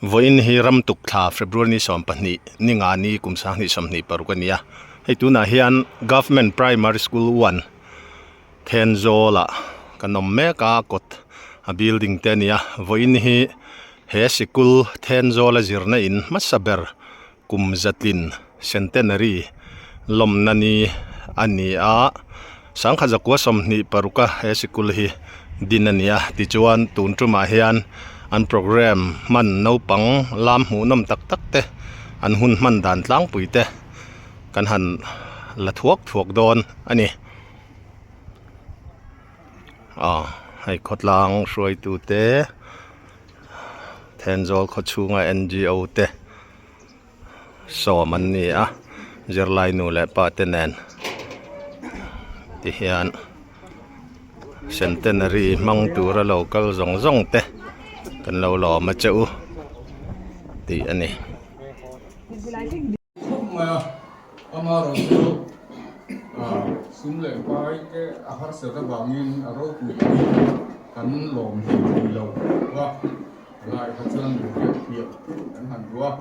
Vawiin hi ram tuk thla February ni 12 ni nga ni kum 2026 a ni a, hei tunah hian Government Primary School 1 Thenzawl ah kan awm mek a kawt a building te a ni a, vawiin hi he sikul Thenzawl a zirna in hmasa ber kum zatlin centenary lawmna ni a ni a, sangkhat zakua 26 a he sikul hi din a ni a tichuan tun tumah hian an programme hman naupang lam hmuhnawm tak tak te an hun hman dan tlangpui te kan han la thuak thuak dawn a ni. Aw hei khawtlang hruaitu te Thenzawl khaw chhunga ngo te sawm an ni a zirlai nu leh pa te nen tihian centenary hmang tura lo kal zawng zawng te kan lo lawm a che u tih a ni. Khawp mai a, amaherawhchu sum leh pai te a harsat avangin a ropui hi kan lawm hlei thei lo va, lai kha chuan min hriat thiam kan han duh a.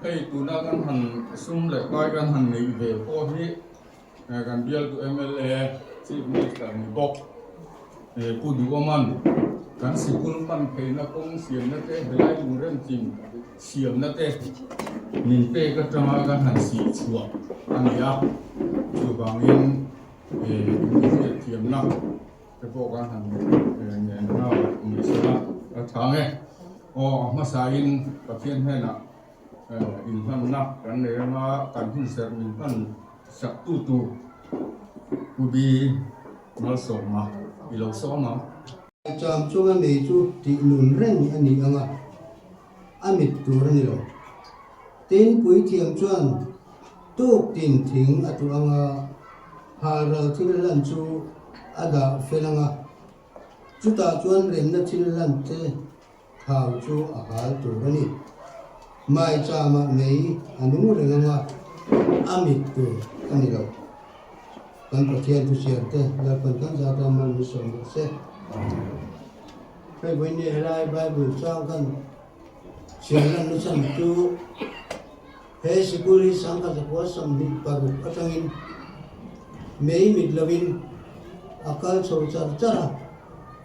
Hei tuna kan han sum leh pai kan han neih ve pawh hi kan bialtu mla Chief Minister ni bawk Pu Duhawman kan sikul pan theihna kawng siamna te helai lungrem chin siamna te min pek atanga kan han sih chhuah a ni a, chuvangin min hriatthiamna te pawh kan han ngen nghal ni sela a tha nge. Aw a hmasain Pathian hnenah inhmanna kan nei anga kan hun serh min hman sak tu tur Pu Bi Malsawma i lo sawm ang. Cham chunga mei chu tih nun reng a ni ang a. a mit tur a ni lo. Tin, puithiam chuan tuk tin thing a tuah ang a, halral thil hlan chu a dah fel ang a, chutah chuan remna thil hlan te thau chu a hal tur a ni. Maichama mei a nung reng ang a, a mit tur a ni lo. Kan Pathian thuchhiar te Lalpan kan zata mal min sawm rawh se. Hei vawiin helai Bible chang kan chhiar lan na chhan chu he sikul hi sangkhat zakua 26 atangin mei mit lovin a kal chho char char a,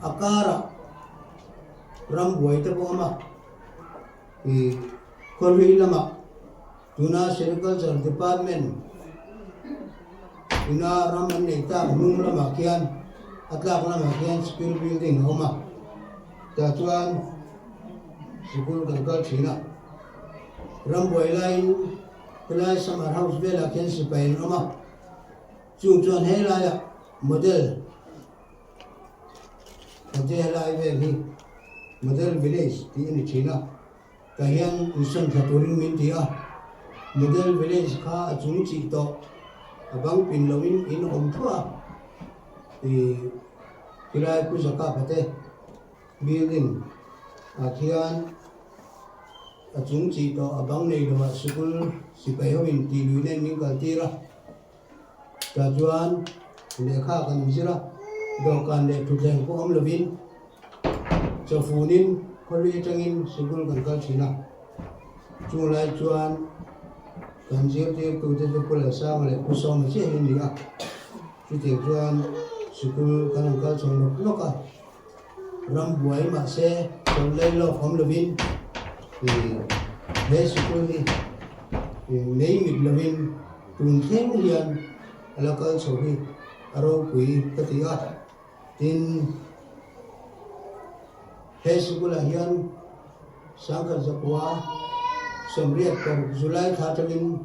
a karah ram buai te pawh a awm a, ih khawhlui lamah tuna Sericulture Department ina ram an nei tak hnung lamah khian a tlak lamah khian school building a awm a tah chuan sikul kan kal thin a rambuai laiin helai summer house velah khian sipai an awm a chung chuan helaiah model Ate helai vel hi model village tih a ni thin a. Tah hian insawn thla turin min ti a, Model Village kha a chung chih tawh, a bang pin loin in awm thuah a, ih khilai Pu Zaka pate building ah khian a chung chih tawh, a bang nei lovah sikul sipai ho in tih lui nen min kal tir a, tah chuan lehkha kan zir a, dawhkan leh thutthleng pawh awm lovin. Chawfunin khawlui atangin sikul kan kal thin a, chung lai chuan kan zirtirtute chu Pu Lalsanga leh Pu Sawma chiah hi an ni a, chutiang chuan sikul kan rawn kal chho nawk nawk a, ram buai mahse chawlh lei lawk awm lovin he sikul hi mei mit lovin tun thleng hian. a la kal chho hi a ropui ka ti a. Tin, he sikulah hian sangkhat zakua 86 July thla atangin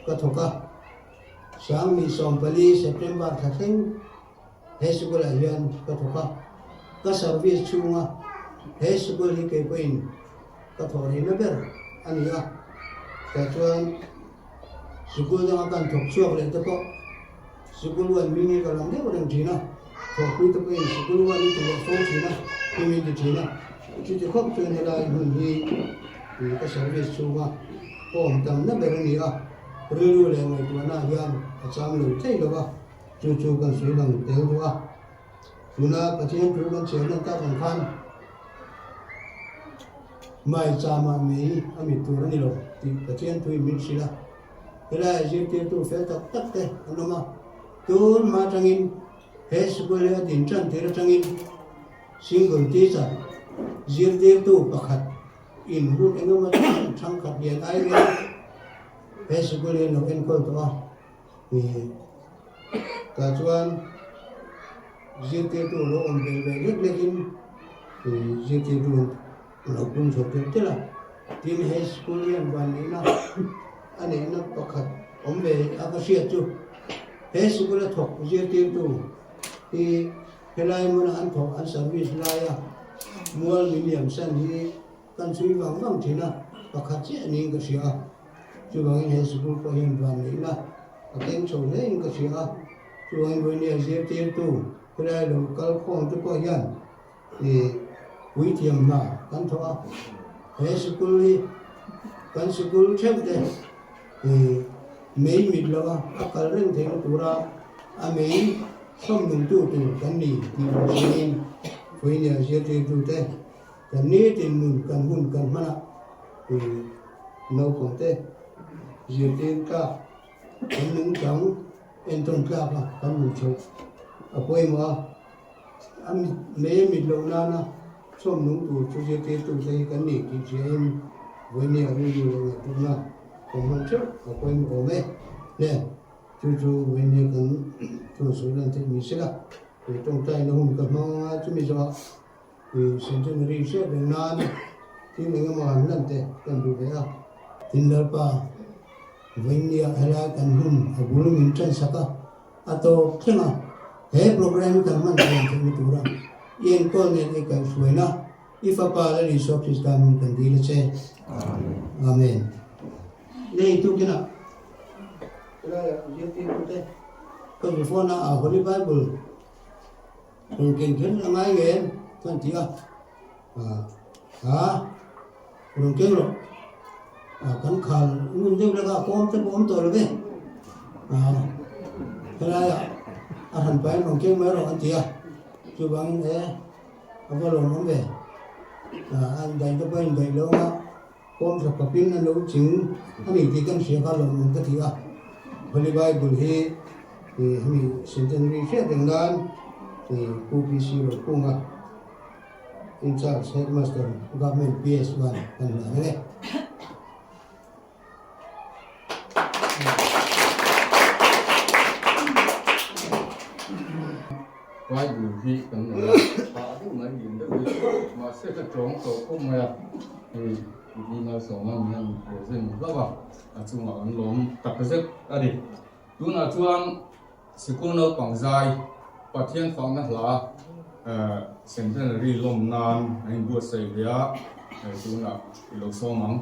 ka thawk a, 2014 September thla thleng he sikulah hian ka thawk a. Ka service chhunga he sikul hi kei pawhin ka thawh rihna ber a ni a, tah chuan sikul danga kan thawk chhuak leh te pawh Sikul uan hming hi ka lang deuh reng thin a, thawhpui te pawhin sikul uan i ti leh fo thin a, hming in ti thin a, chuti khawp chuan helai hmun hi ka service chhunga ka awm tamna ber a ni a, rilru leh ngaihtuahna hian a cham lo thei lo va, chu chu kan sawi lang tel duh a. Tuna Pathian thu kan chhiar lan tak ang khan mai chamah mei a mit tur a ni lo tih Pathian thuin min hrilh a. Helai zirtirtu fel tak tak te an awm a, tun hma atangin he sikul hi a din tan tir atangin single teacher zirtirtu pakhat in hun engemaw chuan thangkhat lian ai reng he sikul hi an lo enkawl tawh a, tah chuan zirtirtu lo awm ve ve lek lekin zirtirtu lo pung chho telh telh a. Tin, he school hian vanneihna a neihna pakhat awm ve a ka hriat chu he sikul a thawk zirtirtu hi helai hmuna an thawk an service laia mual min liam san hi kan chhui vang vang thin a, pakhat chiah niin ka hria a. Chuvangin he sikul pawh hian vanneihna a keng chho hlein ka hria a. Chuvangin vawinia zirtirtu helai lo kal khawm te pawh hian I puithiam hna kan thawh a, he sikul hi kan sikul theuh te i mei mit lo a, a kal reng theihna tura a mei sawm nungtu tur kan ni tih lo hriain Puinia zirtirtute kan nitin nun kan hun kan hman a, i naupang te zirtir tlak kan nungchang entawn tlak a kan nun chhoh a pawimawh a. A mit mei a mit loh nana chhawm nung tur chu zirtirtu te hi kan ni tih hriain vawinia rilru leh ngaihtuahna kan hman theuh a pawimawh awm e. Le, chu chu vawinia kan chuan sawi lan theih ni sela, kei tawngtaina hun ka hmang anga chumi zawhah i centenary hriat reng nan thil eng emaw han lan te kan duh ve a. Tin Lalpa, vawinia helai kan hun a bul min tan sak a. A tawp thleng a, he program hi kan hman thiam theihna tura i enkawl nen i kaihhruaina i Fapa Lal Isua Krista hming kan dil a che. Amen. Lei tukinah helaiah zirtirtute ka zu phone a, a Holy Bible rawn ken kher a ngai nge em ka ti a, a rawn keng rawh. Kan khal ngun deuh laka a kawm te pawh awm tawh lo ve. Helaiah a hran pahin rawn keng mai rawh an ti a, chuvangin e a va lawm awm ve. An daih te pawhin daih lo anga kawm tha khawpin an lo ching a ni tih kan hria kha lawm awm ka ti a. Holy Bible hi hemi centenary hriat reng nan Pu PC Rokunga. In charge headmaster government PS one kan hlan ang e. Bible hi kan nei a, tha deuh mai lian deuh hi mahse ka tawng tawh khawp mai a, hei Pi Malsawma min han present hlauh a, a chungah kan lawm tak zet a ni. Tunah chuan Sikul naupang zai Pathian fakna hla Centenary lawm nan an inbuatsaih ve a, tunah i lo sawm ang.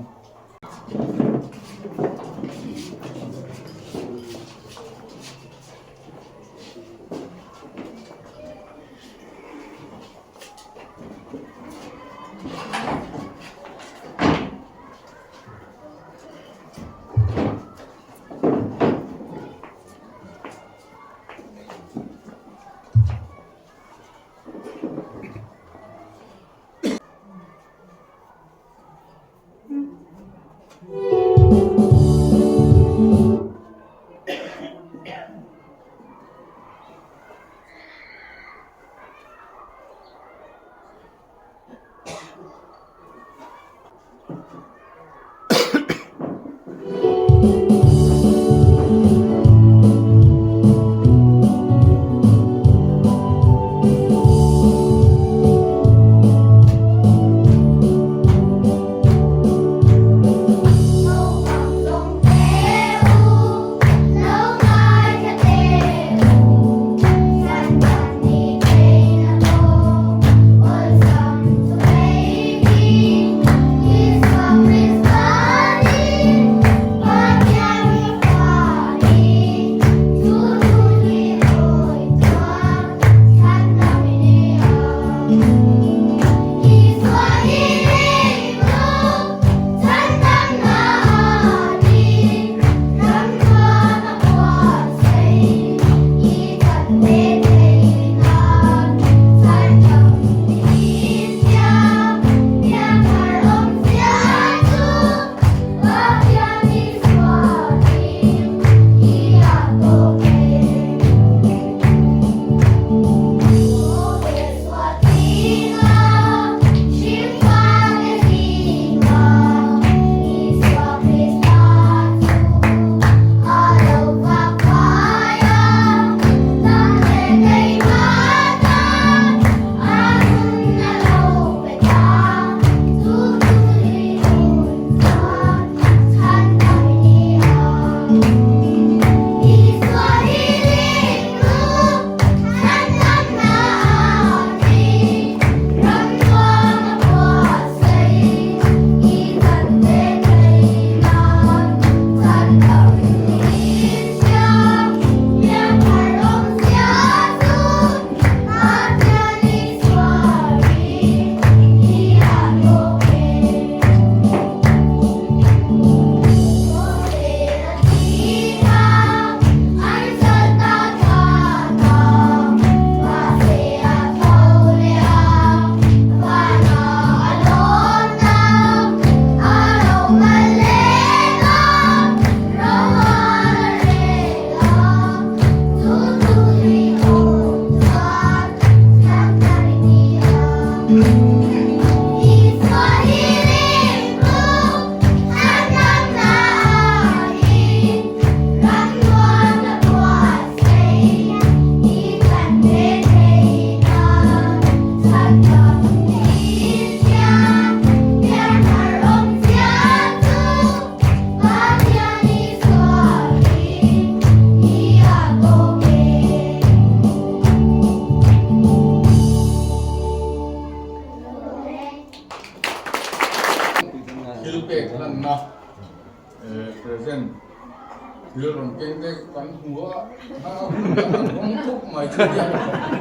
pek kan hmu a, a hun tak an hawng thup mai chu nia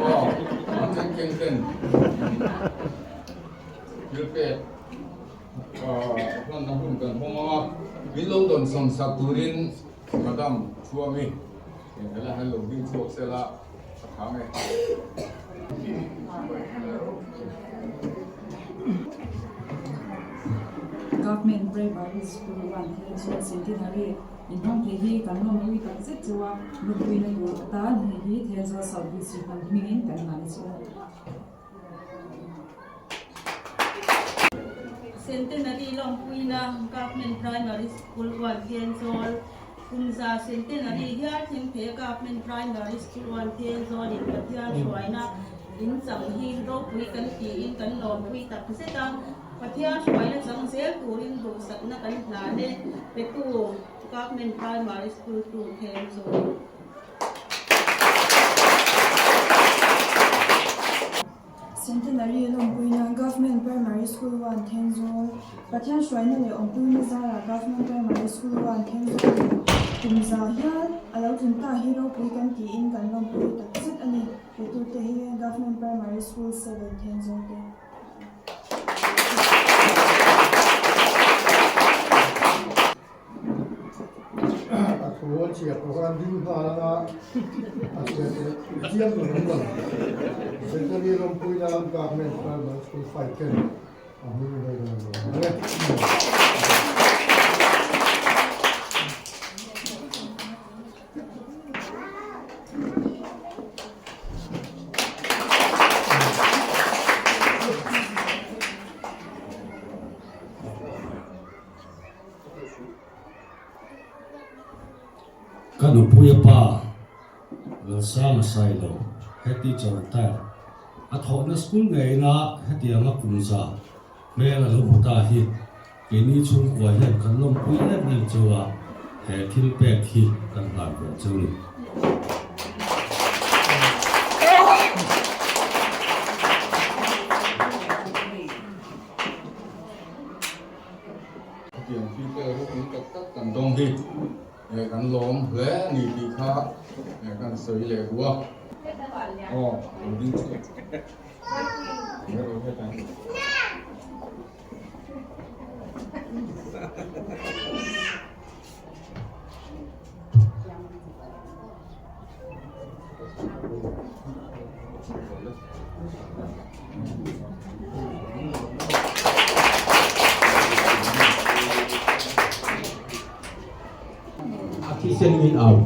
aw an chen keng ten thil pek hmanna hun kan hawng ang a, min lo dawn sawm sak turin Madam Thuami helai hian lo ding chhuak sela a tha nge. Government Primary School 1 Thenzawl Centenary inhawng thei hi kan lawmpui tak zet cheu a, lawmpuina tur atan hei hi Thenzawl South District lam hmingin kan hlan chu a ni. Centenary lawmpuina Government Primary School 1 Thenzawl Kumza Centenary hial thleng thei a Government Primary School 1 Thenzawl in Pathian hruaina in chang hi ropui kan tiin kan lawmpui tak zet a, Pathian hruaina chang zel turin duhsakna kan hlan e, petu Government Primary School 2 Thenzawl. Centenary lawmpuina Government Primary School 1 Thenzawl Pathian hruaina leh awmpuina zarah Government Primary School 1 Thenzawl in kum za hial a lo tlin ta hi ropui kan tiin kan lawmpui takzet a ni. Petute hi Government Primary School 7 Thenzawl te. A thu a chhiar pawh khan ding nghal anga a chhiar leh chiam lo an lang. Centenary Rampuina Government Primary School 5 ten a hming in hei kan lo ang e. Ka nupuia pa Lalsanga Sailo head teacher retired a thawhna school ngeina hetianga kumza hmel a lo hmu ta hi keini chhungkua hian kan lawmpui em em cheu a, he thil pek hi kan hlan ve cheu ni. Hetiang thil te ropui tak tak kan dawng hi kan lawm hle a ni tih kha kan sawi leh duh a. Aw, lo ding chhuak. A thisen min au.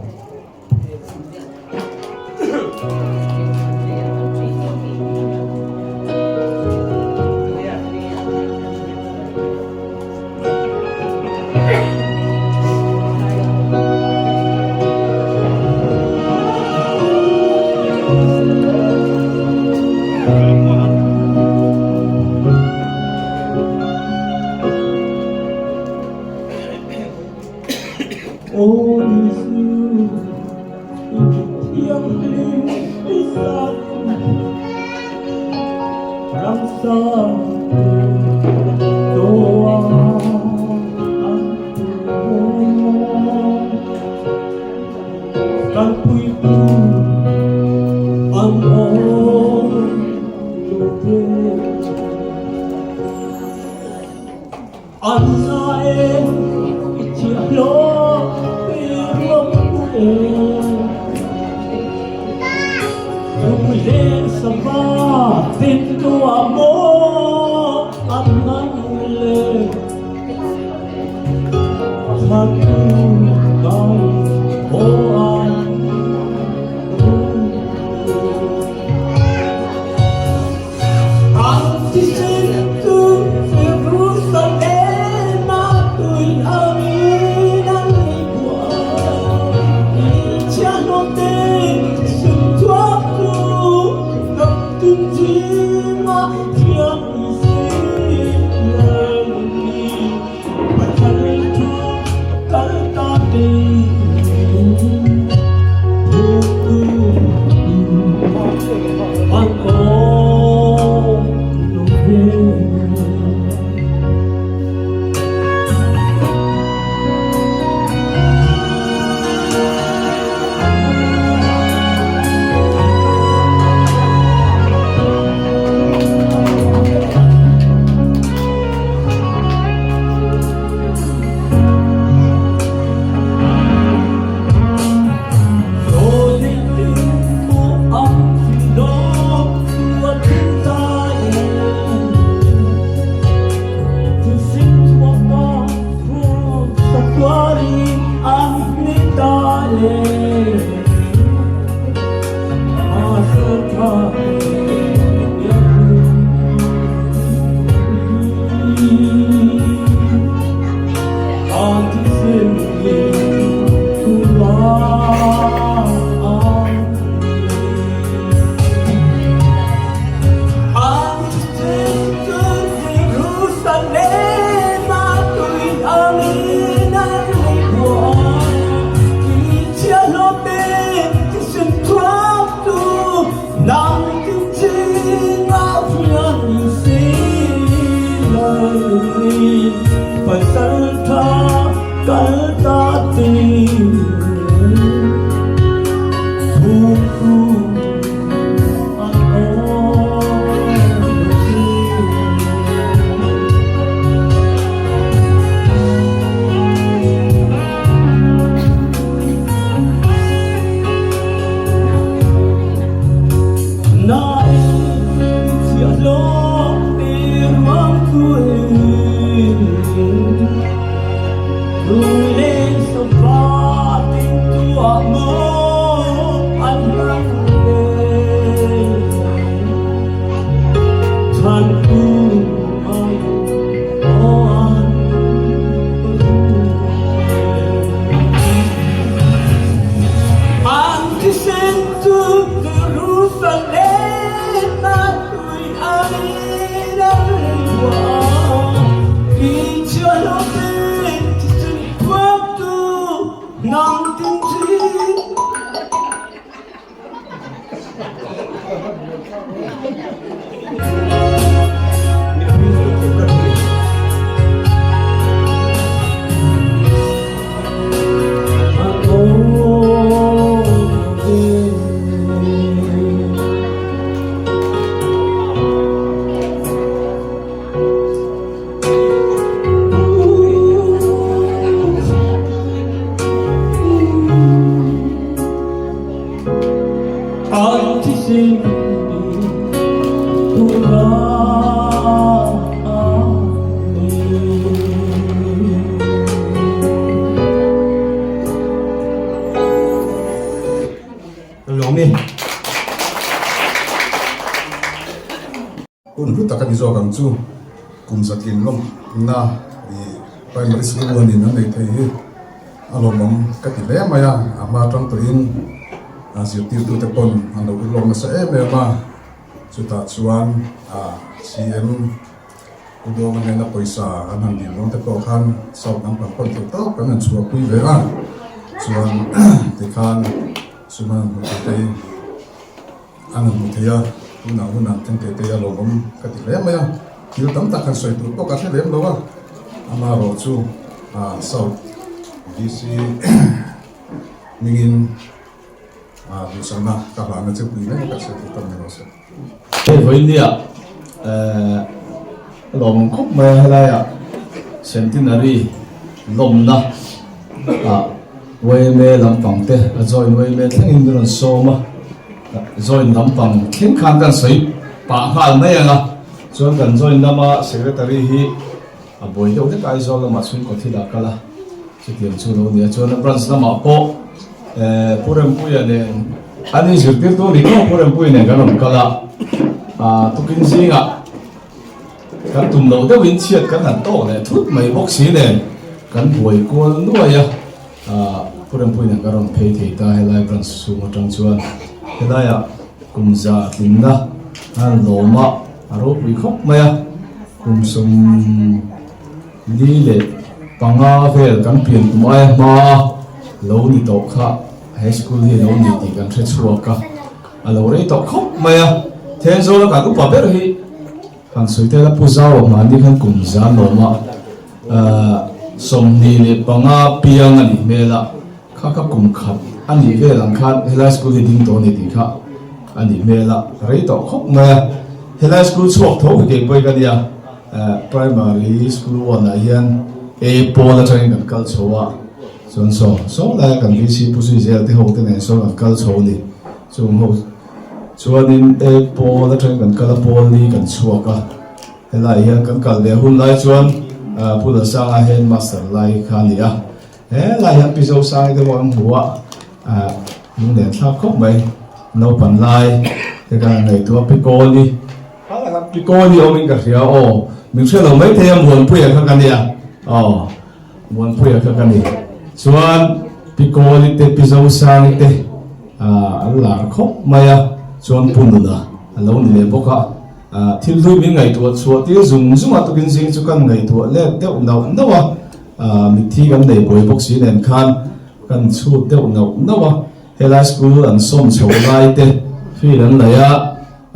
Hun hlu tak a ni zawk ang chu kum zatlin lawmna ih primary school uanin an nei thei hi a lawmawm ka ti hle mai a, a hma atang tawhin a zirtirtute pawn an lo rilawm nasa em em a, chutah chuan ah CM Pu Dawnga nena pawisa an han dil dawn te pawh khan South lampang pawn thei tawp kan han chhuahpui ve a, chuan tikhan Suman hmu thei te hi. An han hmu thei a, tunah hunah thleng thei te a lawmawm ka ti hle mai a, thil tam tak han sawi tur pawh ka hre lem lo a, amaherawh chu South DC hmingin duhsakna ka hlahna che pui mai ka hre thei ta mai lo se. Hei vawinia lawmawm khawp mai a helaiah Centenary lawmna ah YMA lampang te a join YMA thlengin min rawn sawm a, join lampang thleng khan kan sawi pah nghal mai ang a, chuan kan join lama secretary hi a buai deuh hlek a Aizawl lamah chhungkaw thil ah kal a, chutiang chu lo ni a, chuan a branch lamah pawh eh Pu Rempuia nen an inzirtirtu ni ngawt Pu Rempuia nen kan rawn kal a, ah tukin zingah. Kan tum loh deuhin chhiat kan han tawk leh thut mai bawk si nen kan buai kual nuai a, aah Pu Rempuiin an ka rawn phei thei ta helai branch chhung atang chuan helaiah kum za tlinna an lawm a, a ropui khawp mai a, kum 45 vel kan pian kum aia hma lo ni tawh kha he school hi lo ni tih kan hre chhuak a. A lo rei tawh khawp mai a, Thenzawl a kan upa ber hi han sawi tel a, Pu Zau a hmani khan kum zan lawma 25 piang a nih hmel a, kha kha kum khat a nih vel ang khan helai school hi ding tawh a ni tih kha a nih hmel a, rei tawh khawp mai a, helai school chhuak tho hi kei pawhin ka nia, primary school one ah hian A pawl atangin kan kal chho a. Chuan saw saw laia kan VC Pu Zui Zel te ho te nen sawn an kal chho a ni. Chung ho chuanin e pawl atangin kan kal a, pawl ni kan chhuak a. Helaiah hian kan kal ve hun lai chuan Pu Lalsanga headmaster lai kha a ni a. Helaiah hian Pi Zosangi te pawh an hmu a. Lunglen thlak khawp mai naupan lai te ka ngaihtuah Pi Kawli Pi Kawli awmin ka hria aw min hre lo maithei a Muanpuia kha ka nia aw Muanpuia kha ka ni chuan Pi Kawli te Pi Zosangi te an lar khawp mai a chuan Pu Nuna a lo ni leh bawk a thil hlui min ngaihtuah chhuah tir zung zung a tukin zing chu kan ngaihtuah let deuh nauh nauh a mitthi kan nei buai bawk si nen khan Kan chhut deuh nauh nauh a, helai school an sawn chho lai te field an laih a,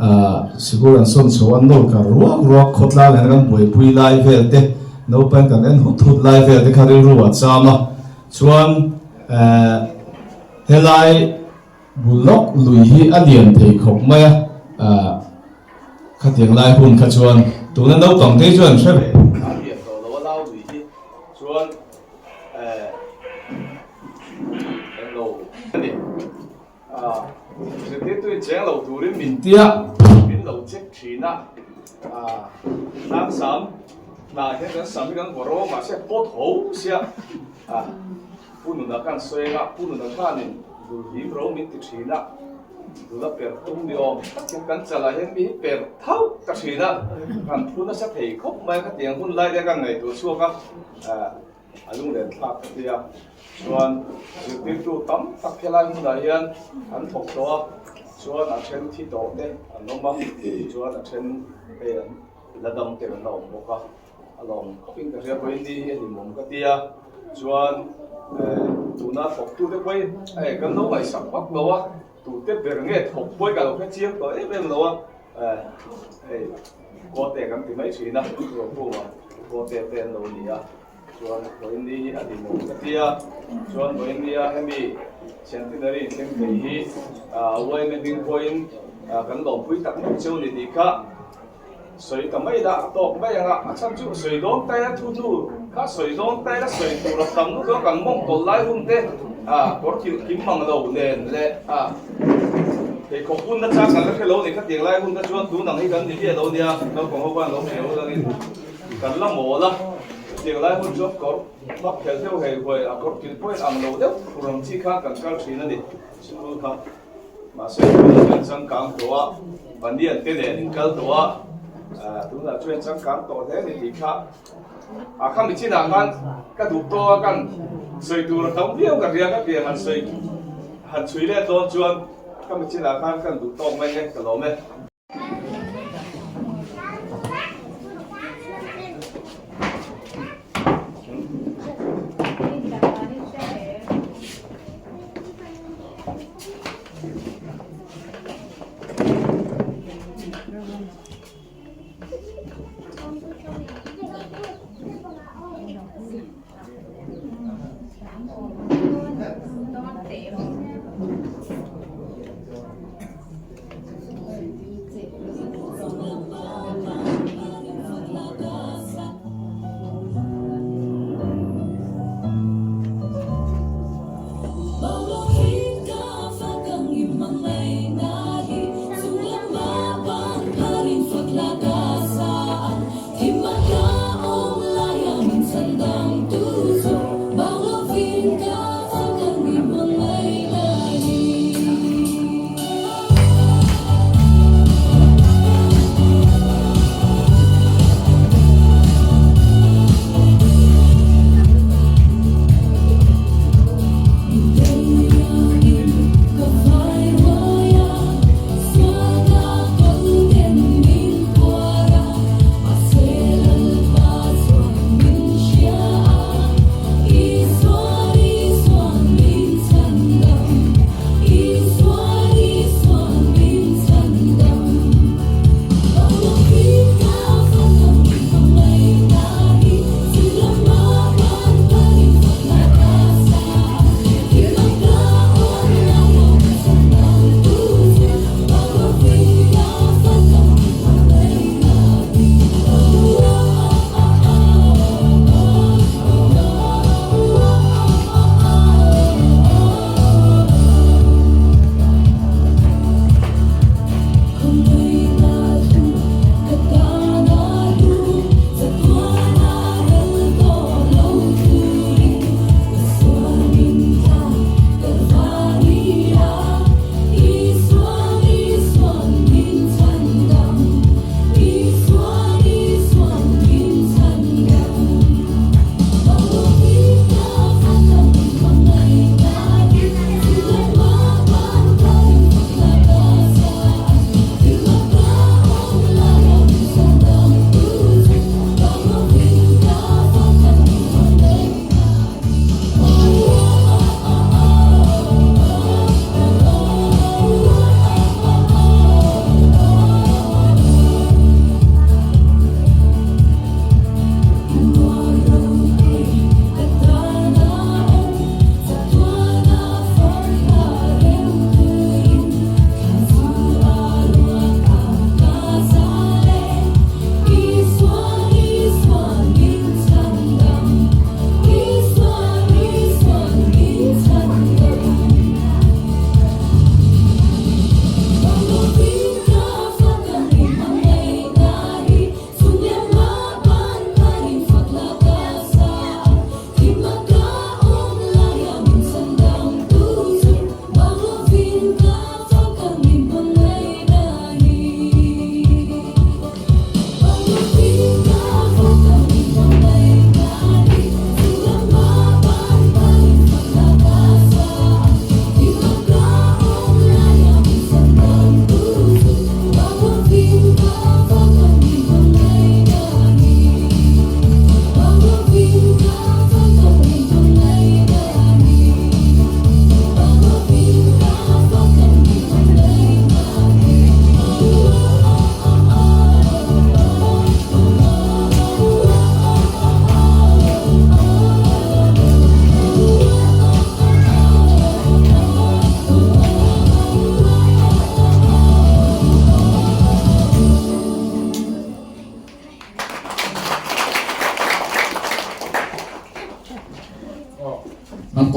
ahh sikul an sawn chho a nawr kar ruak ruak khawtlang hian kan buaipui lai vel te naupang kan en hut hut lai vel te kha rilru a cham a, chuan ehh helai bul lawk lui hi a lian thei khawp mai a, ahh khatiang lai hun kha chuan tuna naupang te chuan hre ve a lian tawh lo a lau lui hi chuan. Englo a ni. Zirtirtu in cheng lo turin min tia min lo check thin a. Tlangsam hnah hian kan sam hi kan vaw ro a mahse pawt ho sia. Pu Nuna khan sawi anga Pu Nuna khanin dul hlim ro min ti thin a. Dul a per tum ni awm tak hian kan chalah hian mi hi per thauh ta thin a. Kan phu nasa thei khawp mai a khatiang hun lai te kan ngaihtuah chhuak a. A lunglen thlak ka ti a, chuan zirtirtu tam tak helai hmunah hian an thawk tawh a, chuan a then thi tawh te an awm a, chuan a then hei an la dam te an la awm bawk a, a lawm khawpin ka hria pawhin ni hi a hlimawm ka ti a, chuan tuna thawktute pawhin hei kan lo ngaihsak vak lo a, tute ber nge thawk pawhin ka lo hre chiang tawh em em lo a. Hei Kawte kan ti mai thin a, Ruahpuma Kawte te an lo ni a, chuan Vawiinni hi a hlimawm ka ti a, chuan Vawiinnia hemi Centenary thleng thei hi YMA hming pawhin kan lawmpui tak meuh cheu ni tih kha sawi ta mai la, a tawk mai ang a, a chhan chu sawi dawn taia thu hnu kha sawi dawn taia sawi tur a tam lutuk a, kan mawng tawlh lai hun te kawr kilh kim mang lo nen leh Pheikhawk hun na chang kan la hre lo ni khatiang lai hun te chuan tun ang hi kan ni miah lo nia, naupang ho khan lo hre lo langin kan la mawl a, chutiang lai hun chuan kawr hmak khelh deuh hei huai a kawr kilh pawhin ang lo deuh tur ang chi khan kan kal thin a ni sikul kha. Mahse tunah chuan changkang tawh a, Panian te nen in kal tawh a, tunah chuan changkang tawh hle ni tih kha a khami chinah khan ka duh tawh a kan sawi tur a tam viau ka hria ka pian han sawi han chhui let dawn chuan khami chinah khan kan duh tawk mai nge ka lawm e.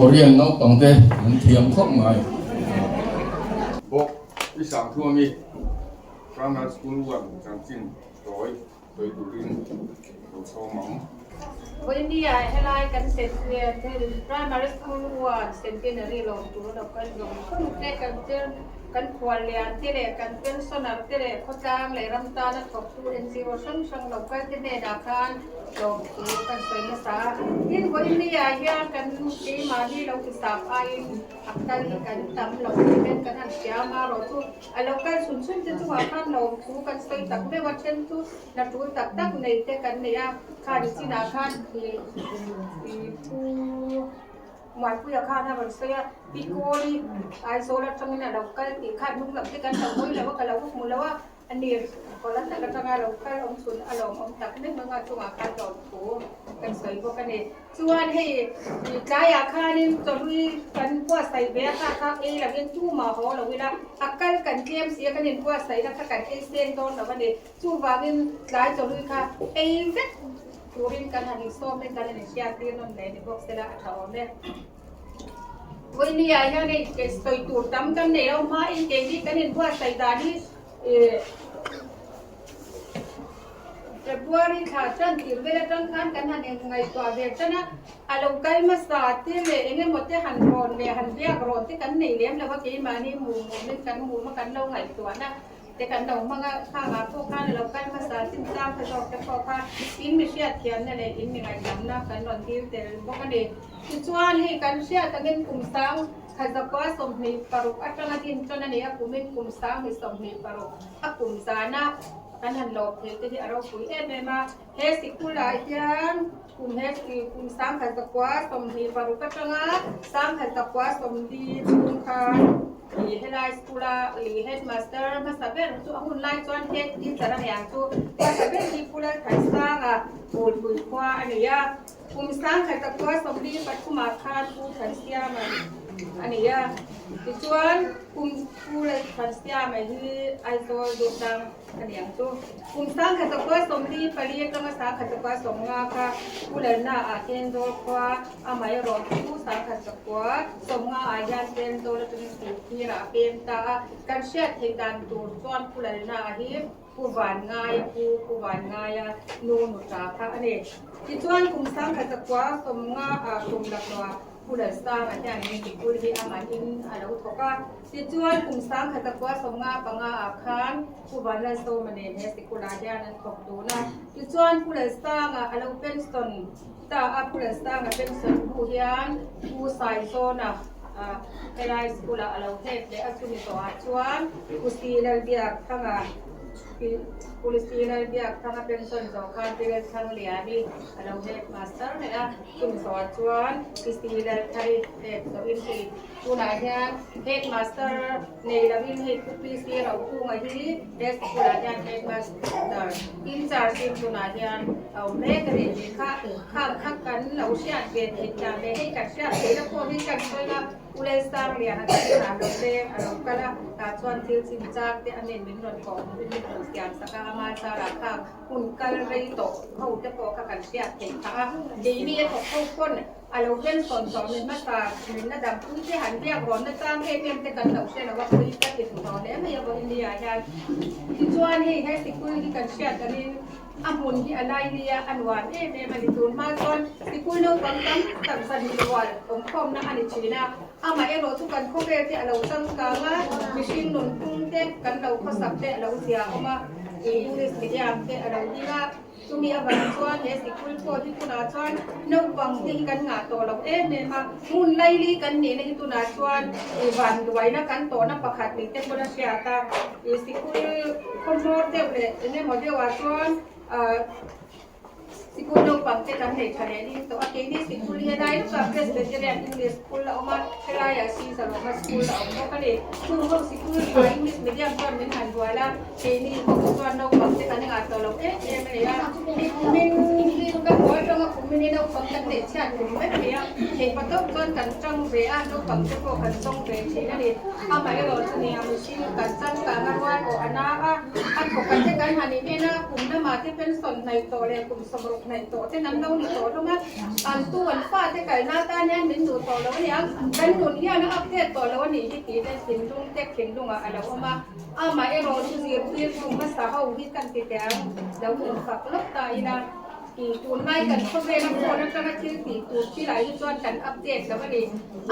Korean naupang te an thiam khawp mai. Bawk i sang thu ami Primary School one chanchin tawi sawi turin lo sawm ang. Vawinia helai kan Primary School one Centenary lawm tur a lo kal zawng zawng te kan kan khuallian te leh kan pensioner te leh khawtlang leh ram tana thawktu NGO hrang hrang lo kal te hnenah khan lawmthu kan sawi nasa a. Tin, vawinia hian kan keimahni lo tisap aiin a kal hi kan tam lo tih kan han hria a, amaherawhchu A lo kal chhun chhun te chungah khan lawmthu kan sawi tak meuh a, then chu hna tul tak tak nei te kan nei a, khan chinah khan ih pu Muanpuia khan a rawn sawi a, pi Kawli Aizawl atangin a lo kal tih khan hnung lam te kan lo hawi lo a, ka lo hmu lo a, a ni kawla tak atanga lo kal awm chhun a lawmawm tak meuh anga chungah khan lawmthu kan sawi bawk a ni. Chuan hei tlaiah khanin chawhlui kan buatsaih ve a, kha kha ei lovin tumah haw lo ila, a kal kan tlem si a, kan inbuatsaihna kha kan ei seng dawn lo a ni. Chuvangin tlai chawhlui kha ei vek turin kan han insawmin kan han inhriattir nawn leh ni bawk sela a tha awm e. Vawinia hian hei sawi tur tam kan nei lo hmain keini kan inbuatsaih dan hi February thla tan tir vel atang khan kan han ngaihtuah ve tan a, a lo kal hmasa te leh eng emaw te han rawn leh han biak rawn te kan nei lem lo a, keimahni mum mumin kan mum a, kan lo ngaihtuahna te kan lo hmang a, khangah pawh khan a lo kal hmasa chin chang te zawk te pawh kha in mi hriatthiamna leh in mi ngaihdamna kan rawn dil tel bawk a ni. Tichuan hei kan hriat angin kum sang Khazakua 26 atanga din tan a ni a, kumin kum 2026 a kum zana kan han lawm theih te hi a ropui em em a. He sikulah hian kum he kum 1926 atanga 1940 chhung khan ih helai school a ih headmaster hmasa ber chu a hun lai chuan head teacher a niang chu hmasa ber hi Pu Lalthaisanga Bulpui khua a ni a. Kum 1943 khan Pu Thansiama a ni a, tichuan kum Pu Thansiama hi Aizawl Durtlang a ni ang chu. Kum 1944 atanga 1950 kha Pu Lalna ah Thenzawl khua amaherawh chu 1950 ah hian Thenzawl atangin Sihphir ah a pem ta a, kan hriat theih dan tur chuan Pu Lalna hi Pu Vanngaia pu Pu Vanngaia nu nuta kha a ni. Tichuan kum 1950 ah kum laklawh Pu Lalsanga hian min sikul hi a mahin a lo thawk a. Tichuan kum 1955 ah khan Pu Vanlalsawma nen he sikulah hian an thawk dun a. Tichuan Pu Lalsanga a lo pension ta a, Pu Lalsanga pension hnu hian Pu Saizawna Helai school ah a lo hlep leh a, chumi tawhah chuan Pu Si Lalbiakthanga, Pu Si Lalbiakthanga pension zawh khan Pi Lalthlangliani a lo hlep master leh a, chumi tawhah chuan Pi Si Lalthari hlep zawhin hei tunah hian headmaster nei lovin hei Pu Pi Si Rokunga hi he school ah hian headmaster in charge in tunah hian a awm mek a ni tih kha Khang kha kan lo hriat ve theih dan leh hei kan hriat theihna pawh hi kan sawi a, U Lalsangliana kan inah lo leng a lo kal a, tah chuan thil chin chang te a nen min rawn kawh hmuhin min rawn siam sak a, ama zarah khang hun kal rei tawh ho te pawh kha kan hriat theih phah a, keini a thawk ho pawn a lo pension tawh min hmasa min la dam pui te han biak rawnna chang em em te kan lo hre lo a, pui ka ti hmu tawh hle mai a vawiin hian. Tichuan hei he sikul hi kan hriat angin A hmun hi a lai nia a nuam em em a ni. Tun hma chuan sikul naupang tam tak zahnih rual awmkhawmna a ni thin a. Amah erawh chu kan khawvel te a lo changkang a, mihring nunphung te kan lo khawsak te a lo zia awm a, English medium te a lo ding a. Chumi avang chuan he sikul pawh hi tunah chuan naupang te hi kan ngah tawh lo em em a. Hmun laili kan nihna hi tunah chuan vanduaina kan tawhna pakhat ni te pawn a hriat a. Sikul khawhmawr deuh leh eng emaw deuhah chuan sikul naupang te kan nei tha leh ding tawh a, keini sikul hi helai lawkah Presbyterian English School a awm a, helaiah Caesar-Roma School a awm bawk a ni. Chung ho sikul tha English medium chuan min han bual a, keini ho chuan naupang te kan ngah tawh lo em em a ni a, i kumin hi ka hmu atanga kumin hi naupang kan neih chhiat kum vek a ni a, theihpatawp chuan kan tang ve a, naupang te pawh kan tawng ve thin a ni. Amaherawh chu nia mihring kan changkang a rual awh a na a, a thawk a te kan han in en a, kum lamah te pension hnaih tawh leh kum 60. hnaih tawh ten an lo ni tawh hlawm a, an tu an fate kalna atan hian min duh tawh lo a ni ang, kan nun hian a update tawh lo a nih hi tih te thinlung te thinlungah a lo awm a, amaherawh chu zirtir tu hmasa ho hi kan ti teh ang lo infak lawk ta ila. Tunlai kan khawvela phone atanga thil tih tur thilah hi chuan kan update lo a ni.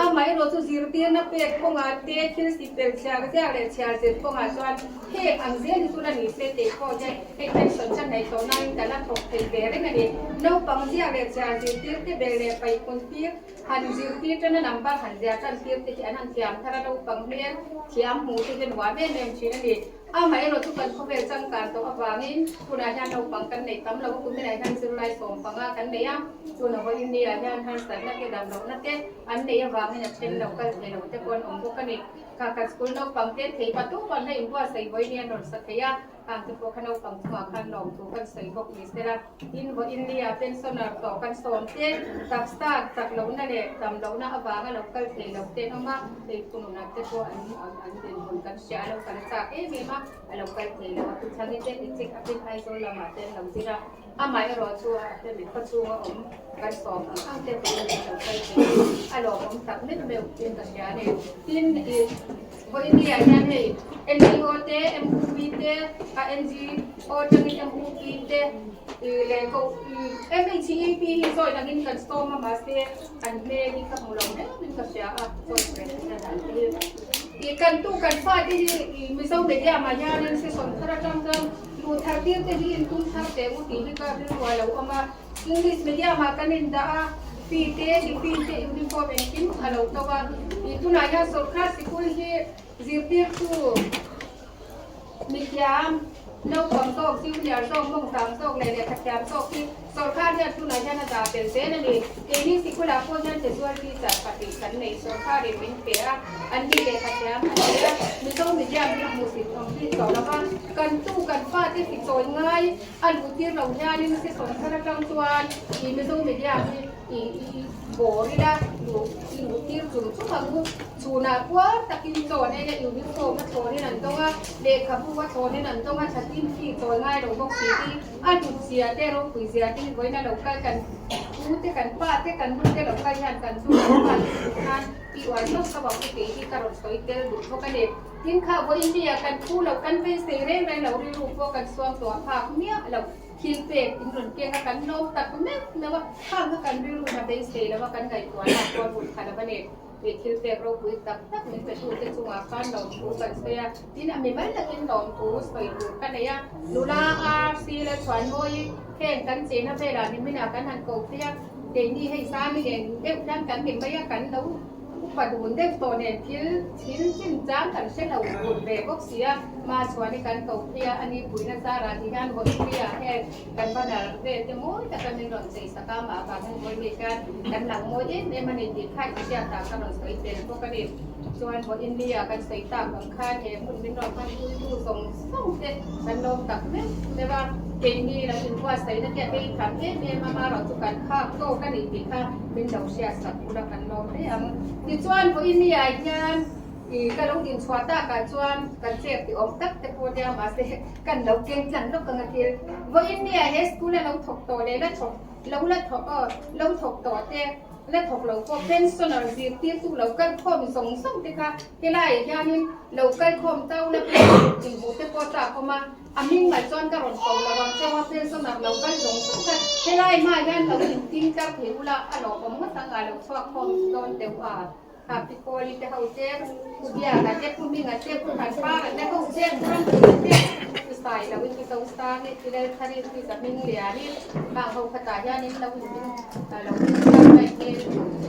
Amaherawh chu zirtirna pek kawngah te, thil sipel chhiar ziak leh chhiar zir kawngah chuan heng ang zel hi chu la ni se tih pawh hian hei pension ka neih tawh nain ka la thawk thei ve reng a ni. Naupang ziak leh chhiar zirtir te bel leh paihpun tir han zirtir tana number han ziah tan tir te hi an han thiam thar a, naupang hmel thiam hmuh te hi nuam em em thin a ni. Amaherawh chu kan khawvel changkan tawh avangin tunah hian naupang kan neih tam lo a, kuminah hian zirlai 15 kan nei a, tuna vawiin niah hian harsatna te damlohna te an neih avangin a then lo kal thei lo te pawh an awm bawk a ni. Kha kan school naupang te thei patu pawh an la inbuatsaih vawiin hi an rawn sa thei a, khang te pawh kha naupang chungah khan lawmthu kan sawi bawk ni sela. Tin, vawiin nia pensioner tawh kan sawm te, taksa chak lohna leh dam lohna avanga lo kal thei lo te an awm a, hei phununah te pawh an an dinhmun kan hria a lo kal chak em em a, a lo kal thei lo a, tuchhangin te tichik a tin Aizawl lamah te an lo zir a, amaherawh chu a hemi khawchhunga awm kan sawm ang ang te pawhin an lo kal thei a, a lawmawm tak meuh meuh tin ka hria a ni. Tin, ih vawiin nia hian hei NGO te, MUP te, a NGO atangin MUP te leh ko MHEP hi zawi dangin kan sawm a mahse an hmel hi ka hmu lo reng in ka hria a zawi president an ti hi kan tu kan fa te hi Mizo media mah hianin session thar atang chuan luh thar tir te hi in tum thar teh u tih hi ka rilru a lo awm a English medium ah kan in dah a fee te tiffin te uniform engkim a lo to a tunah hian sawrkar sikul hi zirtirtu Mithiam, naupang zawk, junior zawk, mawngtang zawk leh lehkha thiam zawk hi sawrkar hian tunah hian a dah bel zel a ni. Keini sikulah pawh hian casual teacher pahnih kan nei, sawrkarin min pe a, an ni lehkha thiam a ni a, Mizo medium hi a hmuhsit awm bik tawh lo va, kan tu kan fate fichawi ngai a luh tir lo hianin session thar atang chuan i Mizo medium hi i bawr ila luh i luh tir chung chung ang u. Chhunah puar takin chawn ei a uniform a thlawnin an dawng a, lehkhabu a thlawnin an dawng a, thatin khi chawi ngai lo bawk si hi a hlut zia te ropui zia te hi vawiin a lo kal kan u te kan pa te kan nu te lo kal hian kan chu kan pa te chu khan i uar sauh sauh ang u tih hi ka rawn sawi tel duh bawk a ni. Tin kha vawiin mi ah kan phu lo kan beisei reng reng lo rilru pawh kan suam tawh phak miah lo thil pek in rawn keng a kan lawm tak meuh meuh a, khang kha kan rilru na beisei lo a kan ngaihtuah na pawh a hun kha lo a ni. Tih thil pek ropui tak tak min petute chungah khan lawmthu kan sawi a, tin a mimal takin lawmthu sawi tur ka nei a, nula RC la chhuan mawi heng kan chena velah niminah kan han ko phei a, keini hei Sami nen deuh hian kan ni mai a, kan lo upa dun deuh tawh nen thil thil chin chang kan hre lo dun ve bawk si a, ma chhuan hi kan ko phei a, ani puihna zarah ti hian vawipuiah heng kan banner vel te mawi taka min rawn chei sak a, mah vang hian vawi leh hian kan lang mawi em em a ni tih kha inhriat ah ka rawn sawi tel bawk a ni. Chuan vawiin ni ah kan sawi tak ang khan he hmun min rawn hman puitu zawng zawng te kan lawm tak meuh meuh a, keini lo inbuatsaihna te a bei tham em em a, amaherawhchu kan khak tawk a ni tih kha min lo hriat sak ula kan lawm hle ang. Tichuan vawiin ni ah hian I ka lo din chhuah takah chuan kan chet ti awm tak te pawh nia mahse kan lo keng tlang lawk ang a thil. Vawiin nia he school a lo thawk tawh leh la thawk lo la thawk aw lo thawk tawh te la thawk lo pawh pensioner zirtirtu lo kal khawm zawng zawng te kha helaiah hianin lo kal khawm tau la pek inhmuh te pawh chak awm a a hming mai chuan ka rawn ko lo ang cheu a pensioner lo kal zawng zawng kha helai hmaah hian lo inting tlar thei ula a lawmawm ngawt ang a lo chhuak khawm dawn deuh a. Happy Kawli te ho te, Pu Biaka te, Pu Hminga te, Pu Thanpara te ho te, Pu Rampuia te, Pu Sailoin, Pu Zosani, Pu Lalthari, Pu Zahmingliani, khang ho khatah hianin lo in lo in chhiar daih hmel.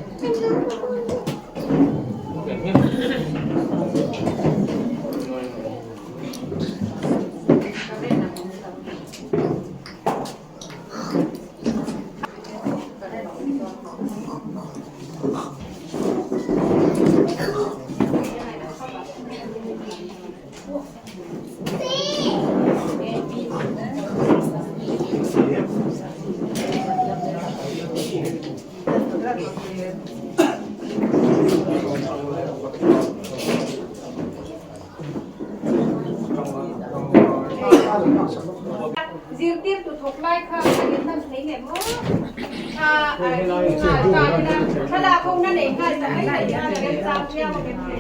Zirtirtu thawk lai kha kan inhman thei. thei ngem aw? Thla ding nghal ta ila, thlalak ho na nei nghal ta mai thei nan a remchang viau ang em le?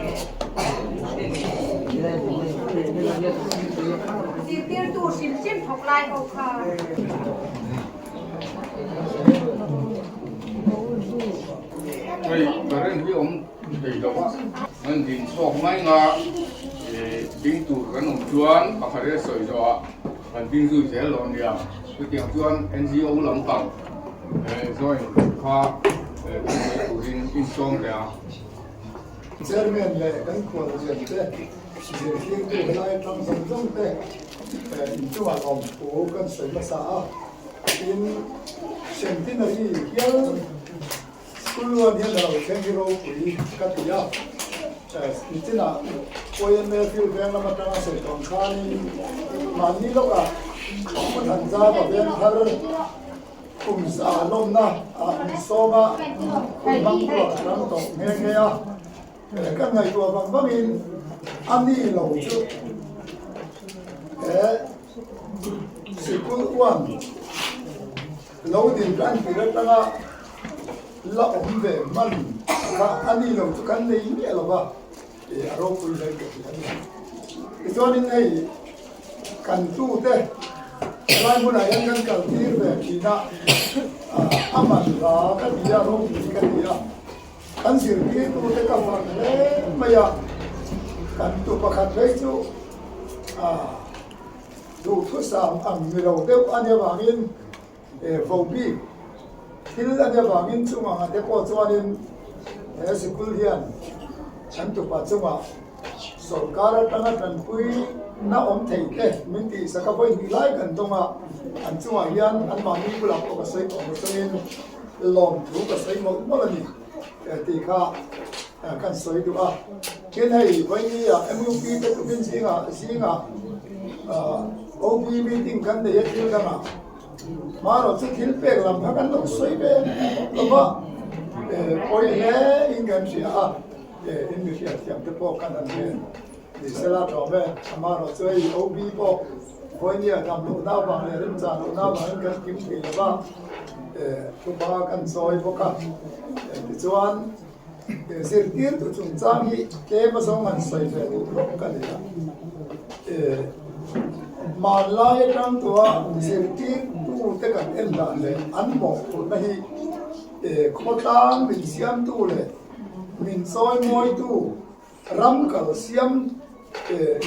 Zirtirtu hrim hrim thawk lai ho kha. Hei current hi awm thei lo a, an din chhuak mai nga ding tur kan awm chuan pakhat e sawi zawh ah kan ding zui zel lo ania, chutiang chuan NGO lampang join kha kan sawi turin insawm leh a. Chairman leh kan khuallian te zirtirtu helai atang zawng zawng te inchungah lawmthu kan sawi hmasa a, tin Centenary hial school luan hian a lo thleng hi ropui ka ti a, nichinah YMA field veng lam atanga sawi tawng khanin mahni lawkah Pu Thanzava veng thar Kum za lawmna ah min sawm a, hun hmang ruak a ram tawh nghe nghe a. Kan ngaihtuah vang vangin a ni lo chu he sikul uan lo din kan tir atanga la awm ve hman kha a ni lo chu kan nei miah lo va, a ropui hle ka ti a ni. Tichuanin hei kan tute helai hmunah hian kan kal tir ve thin a, a man hla ka ti a, ropui ka ti a. Kan zirtirtute ka fak hle mai a, kan tu pakhat phei chu duhthusam ang ni lo deuh a nia vangin vo bik thil a nia vangin chung anga te pawh chuanin he sikul hian kan tupa chungah sawrkar atanga tanpui na awm thei te min tihsak a vawi hnih lai kan dawng a, an chungah hian anmahni bulah pawh ka sawi tawh lo chungin Lawmthu ka sawi mawlh mawlh a ni tih kha kan sawi duh a. Tin hei Vaini-ah MUP te tukin zingah zingah OB meeting kan nei a thil dangah hmarawh chu thil pek lam kha kan lo sawi ve lo va, pawi hle in kan hria a, in mi hriatthiam te pawh kan han ngen ni sela tawm e. Amaherawh chu hei OB pawh Vawinia dam lohna avang leh remchah lohna avangin kan kim thei lo va, thupa kan chawi bawk a. Tichuan, zirtirtu chungchang hi tlem azawng han sawi ve duh hlawk ka ni a. Hmanlai atang tawha zirtirtute kan en dan leh an mawhphurhna hi khawtlang min siamtu leh min chawimawitu, Ram kal siam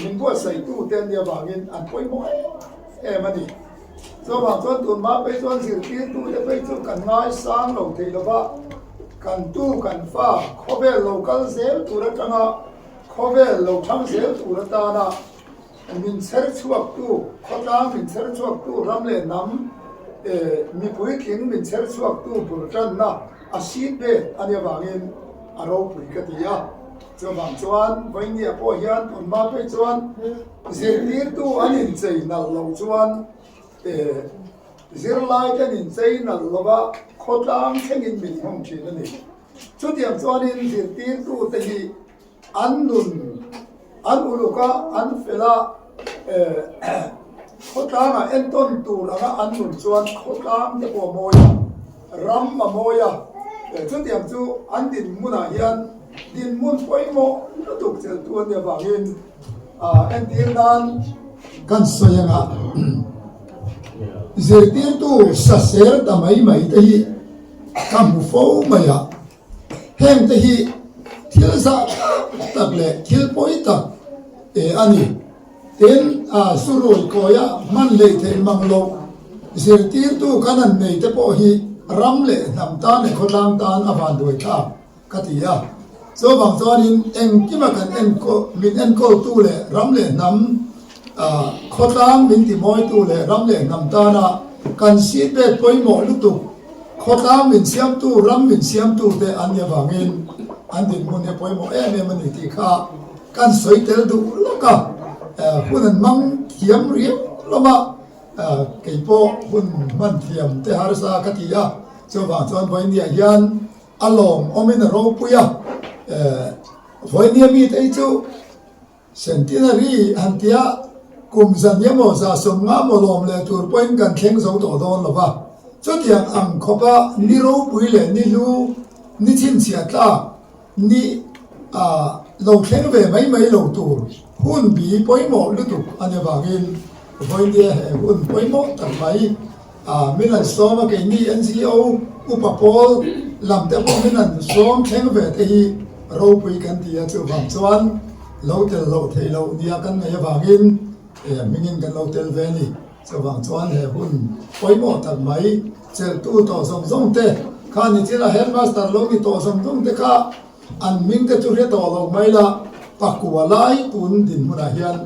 min buatsaihtu te an nih avangin an pawimawh em em a ni. Chuvang chuan tun hma phei chuan zirtirtu te phei chu kan ngaisang lo thei lo va, kan tu kan fa khawvel lo kal zel tur atanga khawvel lo thang zel tur atana min chher chhuaktu, khawtlang min chher chhuaktu, ram leh hnam mipui tling min chher chhuaktu bul tanna a seat belt a nih avangin a ropui ka ti a. Chuvang chuan Vawinia pawh hian tun hma phei chuan zirtirtu an inchei nalh loh chuan zirlaite an inchei nalh lova khawtlang thlengin min nghawng thin a ni. Chutiang chuanin zirtirtute hi an nun an uluk a, an fel a, khawtlangah entawn tur anga an nun chuan khawtlang te pawh a mawi a, ram a mawi a, chutiang chu an dinhmunah hian dinhmun pawimawh lutuk cheltu a nih avangin entir nan kan sawi anga zirtirtu sasel ta mai mai te hi ka hmu fo mai a. Heng te hi thil zah tak leh thil pawi tak a ni. Tin, Surui kawia hman leh theih mang loh zirtirtu kan han nei te pawh hi ram leh hnam tan leh khawtlang tan a vanduai thlak ka ti a. Chuvang chuanin engkima kan enkawl min enkawltu leh ram leh hnam khawtlang min timawitu leh ram leh hnam tana kan seat belt pawimawh lutuk Khawtlang min siamtu, ram min siamtu te an nih avangin an dinhmun hi a pawimawh em em a ni tih kha kan sawi tel duh lawk a, hun an hmang thiam riau hlawm a, kei pawh hun hman thiam te harsa ka ti a, chuvang chuan Vawinia hian a lawmawmin a ropui a, Vawinia mite hi chu Centenary han tia kum zan emaw 150 maw lawm leh tur pawhin kan thleng zo tawh dawn lo va. Chutiang ang khawpa ni ropui leh ni hlu, ni chhinchhiah tlak, ni a lo thleng ve mai mai lo tur hun bi pawimawh lutuk a ni avangin vawinia he hun pawimawh tak mai a min an sawm a, keini NGO upa pawl lam te pawh min an sawm thleng ve te hi ropui kan ti a, chuvang chuan lo tel loh theih loh nia kan ngaih avangin he hmingin kan lo tel ve a ni. Chuvang chuan he hun pawimawh tak mai chelhtu tawh zawng zawng te kha ni chila headmaster lo ni tawh zawng zawng te kha an hming te chu hre tawh lo mai la, pakua lai tun dinhmunah hian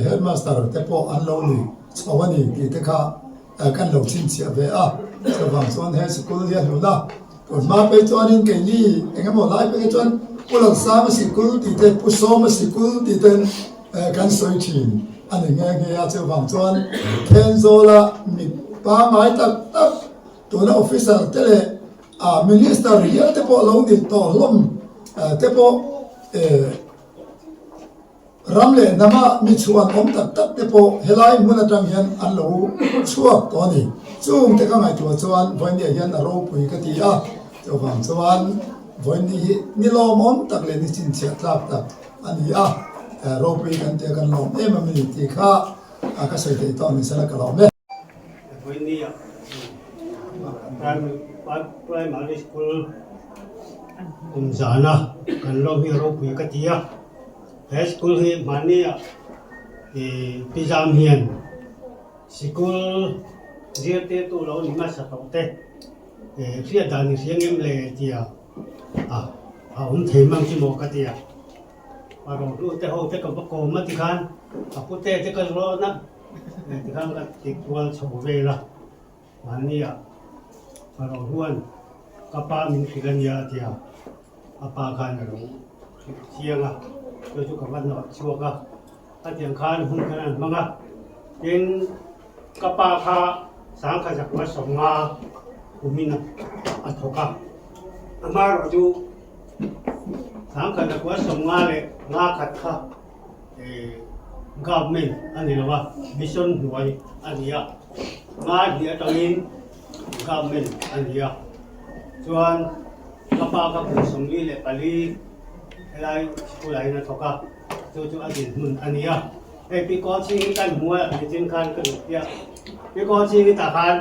headmaster te pawh an lo ni chho a ni tih te kha kan lo chhinchhiah ve a. Chuvang chuan he sikul hi a hlun a, tun hma phei chuanin keini eng emaw lai phei chuan Pu Lalsama sikul tih te, Pu Sawma sikul tih ten kan sawi thin a ni nghe nghe a, chuvang chuan Thenzawla mi pangngai tak tak tuna officer te leh minister hial te pawh lo ni tawh hlawm te pawh ram leh hnama mi chhuan awm tak tak te pawh helai hmun atang hian an lo chhuak tawh a ni. Chung te ka ngaihtuah chuan vawinia hian a ropui ka ti a, chuvang chuan vawiini hi ni lawmawm tak leh ni chhinchhiah tlak tak a ni a, ropui kan tia kan lawm em a mi tih kha ka sawi theih tawh ni sela ka lawm e. Vawinia Primary School kum zana kan lawm hi ropui ka ti a, he school hi mahnia pi zam hian sikul zirtirtu lo ni hmasa tawh te hriat dan i hria ngem le tia a awm thei mang chu maw ka ti a, a rohlu te ho te ka va kawm a tikhan a pute te ka zawh na tikhan ka ti kual chho vel a, mahni ah a rohluan ka pa min hrilh a nia a ti a, a pa khan a lo hrilh chiang a, chu chu ka va nawh chhuak a, a tiang khan hun khan an hmang a, tin ka pa kha sangkha zakua 50 kumin a thawk a, amaherawh chu 1955 kha government a ni lo a, mission hnuai a ni a, nga hnih atangin government a ni a, chuan ka pa kha kum 44 helai school ah hian a thawk a, chu chu a dinhmun a ni a, hei pi kawl chhing hi kan hmu a nichin khan ka duh piah, pi kawl chhing hi tah khan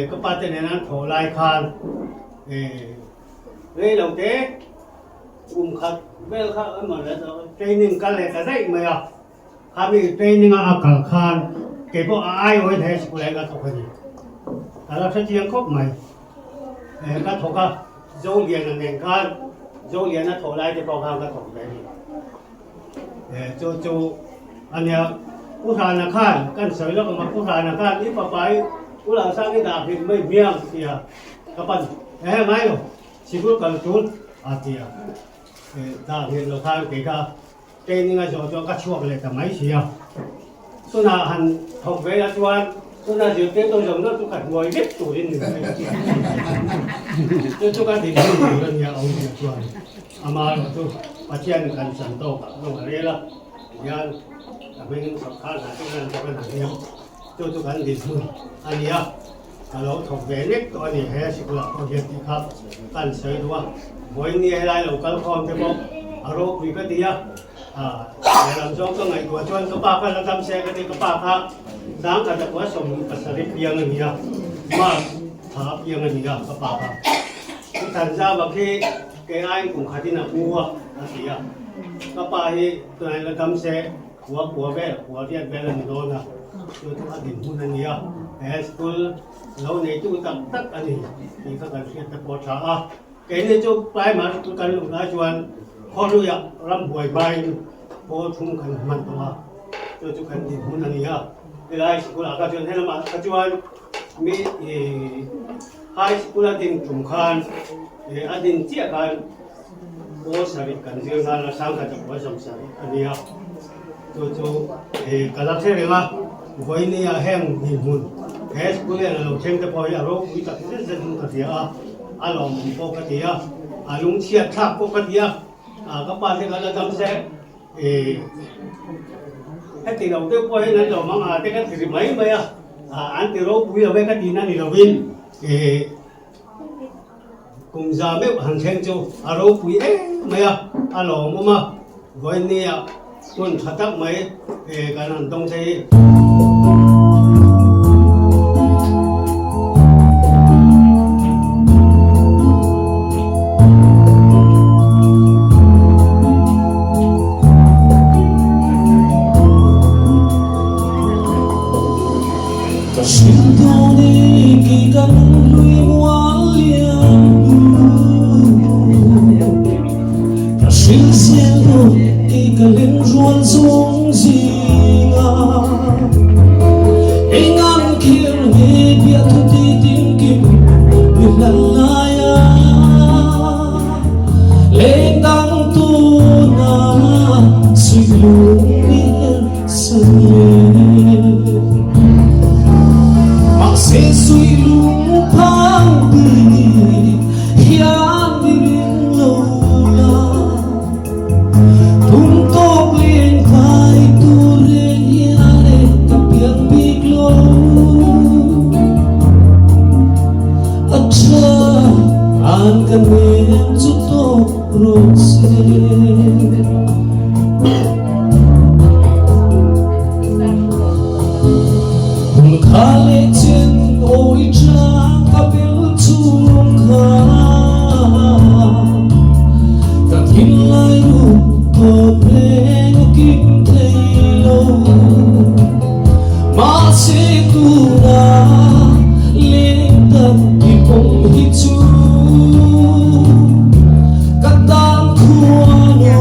ka pa te nena an thawh lai khan Rei lo te kum khat vel kha emaw le training kal leh ta daih mai a, khami training a a kal khan kei pawh a aiawhin he sikul ah hian ka thawk a ni. Ka la hre chiang khawp mai. Ka thawk a, Zoliana nen khan Zoliana thawh lai te pawh khan ka thawk ve a ni. Chu chu a nia, Pu Hrana khan kan sawi lawk ang a, Pu Hrana khan i fapa i U Lalsang i dah hrilh mai hmiang tia ka pan he ngai lo, sikul kal tul a tia dah hrilh lo khan kei kha training a zawh chuan ka chhuak leh ta mai si a, tunah han thawk ve la chuan tuna zirtirtu zawng zawng chu ka hnuai vek turin ni mai chu chu ka dinhmun tur a nia awm tia chuan. Amaherawh chu Pathian kan chan tawk ah rawng a rel a, tihian ka hming sawrkar hna te kan bawk a hna hniam chu chu kan dinhmun a ni a, ka lo thawk ve nek tawh a ni he sikul ah pawh hian tih kha kan sawi duh a, vawiin ni helai lo kal khawm te pawh a ropui ka ti a, lehlam zawng ka ngaihtuah chuan ka pa kha la dam se ka ti, ka pa kha 1970 piang a ni a, March thla piang a ni a ka pa kha, chu Thanzava khi. Kei aiin kum khatin a pu a, a ti a. Ka pa hi tunah la dam se, khua kua vel, khua riat vel a ni dawn a, chu chu a dinhmun a ni a. He school lo neitu tak tak a ni tih kha kan hriat te pawh a tha a. Keini chu primary school kan luh lai chuan khawhluiah rambuai hmain pawl thum kan hman tawh a, chu chu kan dinhmun a ni a. Helai school ah kha chuan helamah kha chuan mi high school a din tum khan a din chiah khan pawl sarih kan zir nghal a, 1970 a nia. Chu chu ka la hre reng a, vawinia heng dinhmun he school hian a lo thleng te pawh hi a ropui tak zet zet in ka hria a, a lawmawm pawh ka ti a, a lungchhiat thlak pawh ka ti a, ka pa te kha la dam se. Heti lo deuh pawh hian an lo mang a te ka ti ri mai mai a. An ti ropui lo e ka tihna ni lovin kum za meuh han thleng chu a ropui em mai a, a lawmawm a, vawinia hun tha tak mai kan han dawng thei hi. Ka hrilh dawn e kei ka lunghlui mual lian hu Ka hrilh zel dawn kei ka leng rual zawng zinga Eng ang kher nge biah thu ti tinkim mi hlan laia Leng dang tuna suih lung mi her Mahse sui lung phang ti hian mi ring lo la Tum tawk leng vai tur reng hian e ka piang bik lo A tha an ka nem chu tawk rawh se. Hun kha leh chen awi tang ka bel chung kha Ka thinlai ru tawp reng a kim thei lo Mahse tuna leng tak i pawm hi chu Ka tan khuanu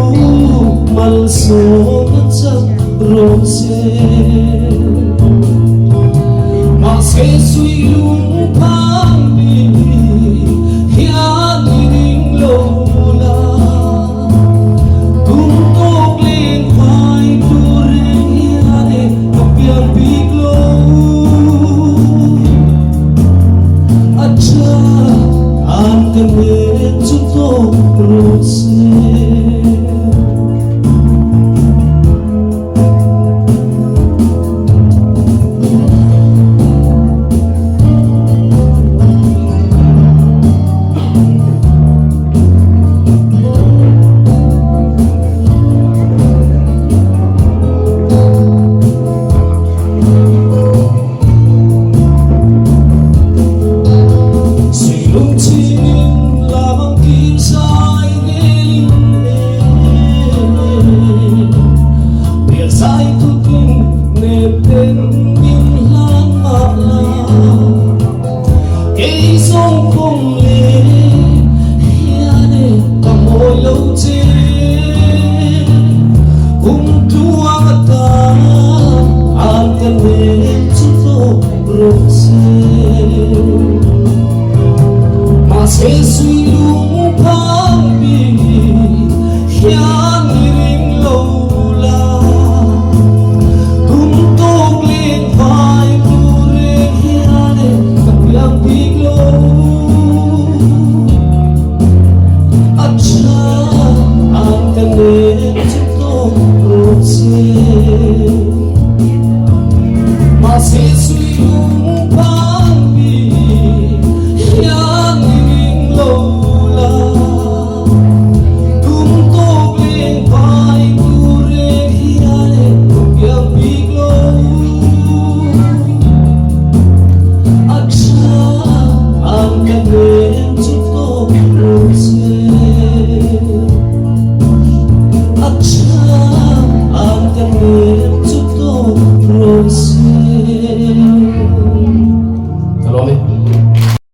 malsawm a chak rawh se. Mahse sui lung phang bik hian i ding lo la. Tum tawk leng vai tur reng hian e ka piang bik lo. A tha an ka nen chu tawk rawh se.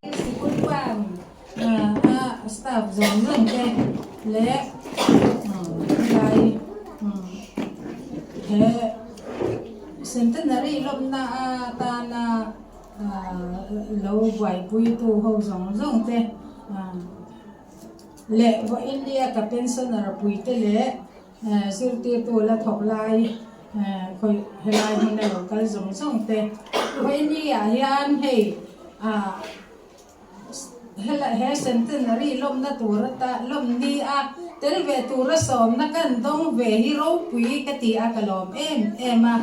Sikul wan a staff zawng zawng te leh helai he centenary lawmna atana lo buaipuitu ho zawng zawng te leh vawiinlia ka pensioner puite leh zirtirtu la thawk lai khawi helai hmuna lo kal zawng zawng te vawiinlia hian hei ah he centenary lawmna tur ata lawm ni a tel ve tura sawmna kan dawng ve hi ropui ka ti a ka lawm em em a.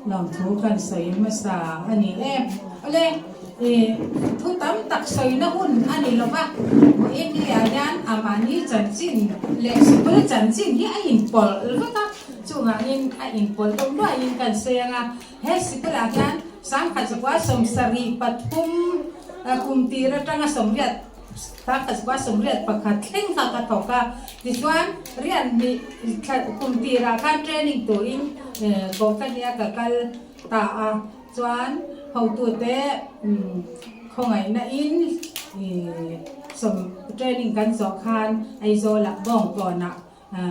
Lawmthu kan sawi hmasa a ni e. Awle, thu tam tak sawina hun a ni lo va, India hian a mahni chanchin leh sikul chanchin hi a inpawlh vek a, chuvangin a inpawlh deuh luaiin kan sawi ang a. He sikulah hian 1973 kum tir atanga 80 1981 thleng kha ka thawk a, tichuan rian hnih thla kum tirah khan training turin koh ka nia ka kal ta a, chuan hotute khawngaihna in sawm training kan zawh khan Aizawlah Bawngkawnah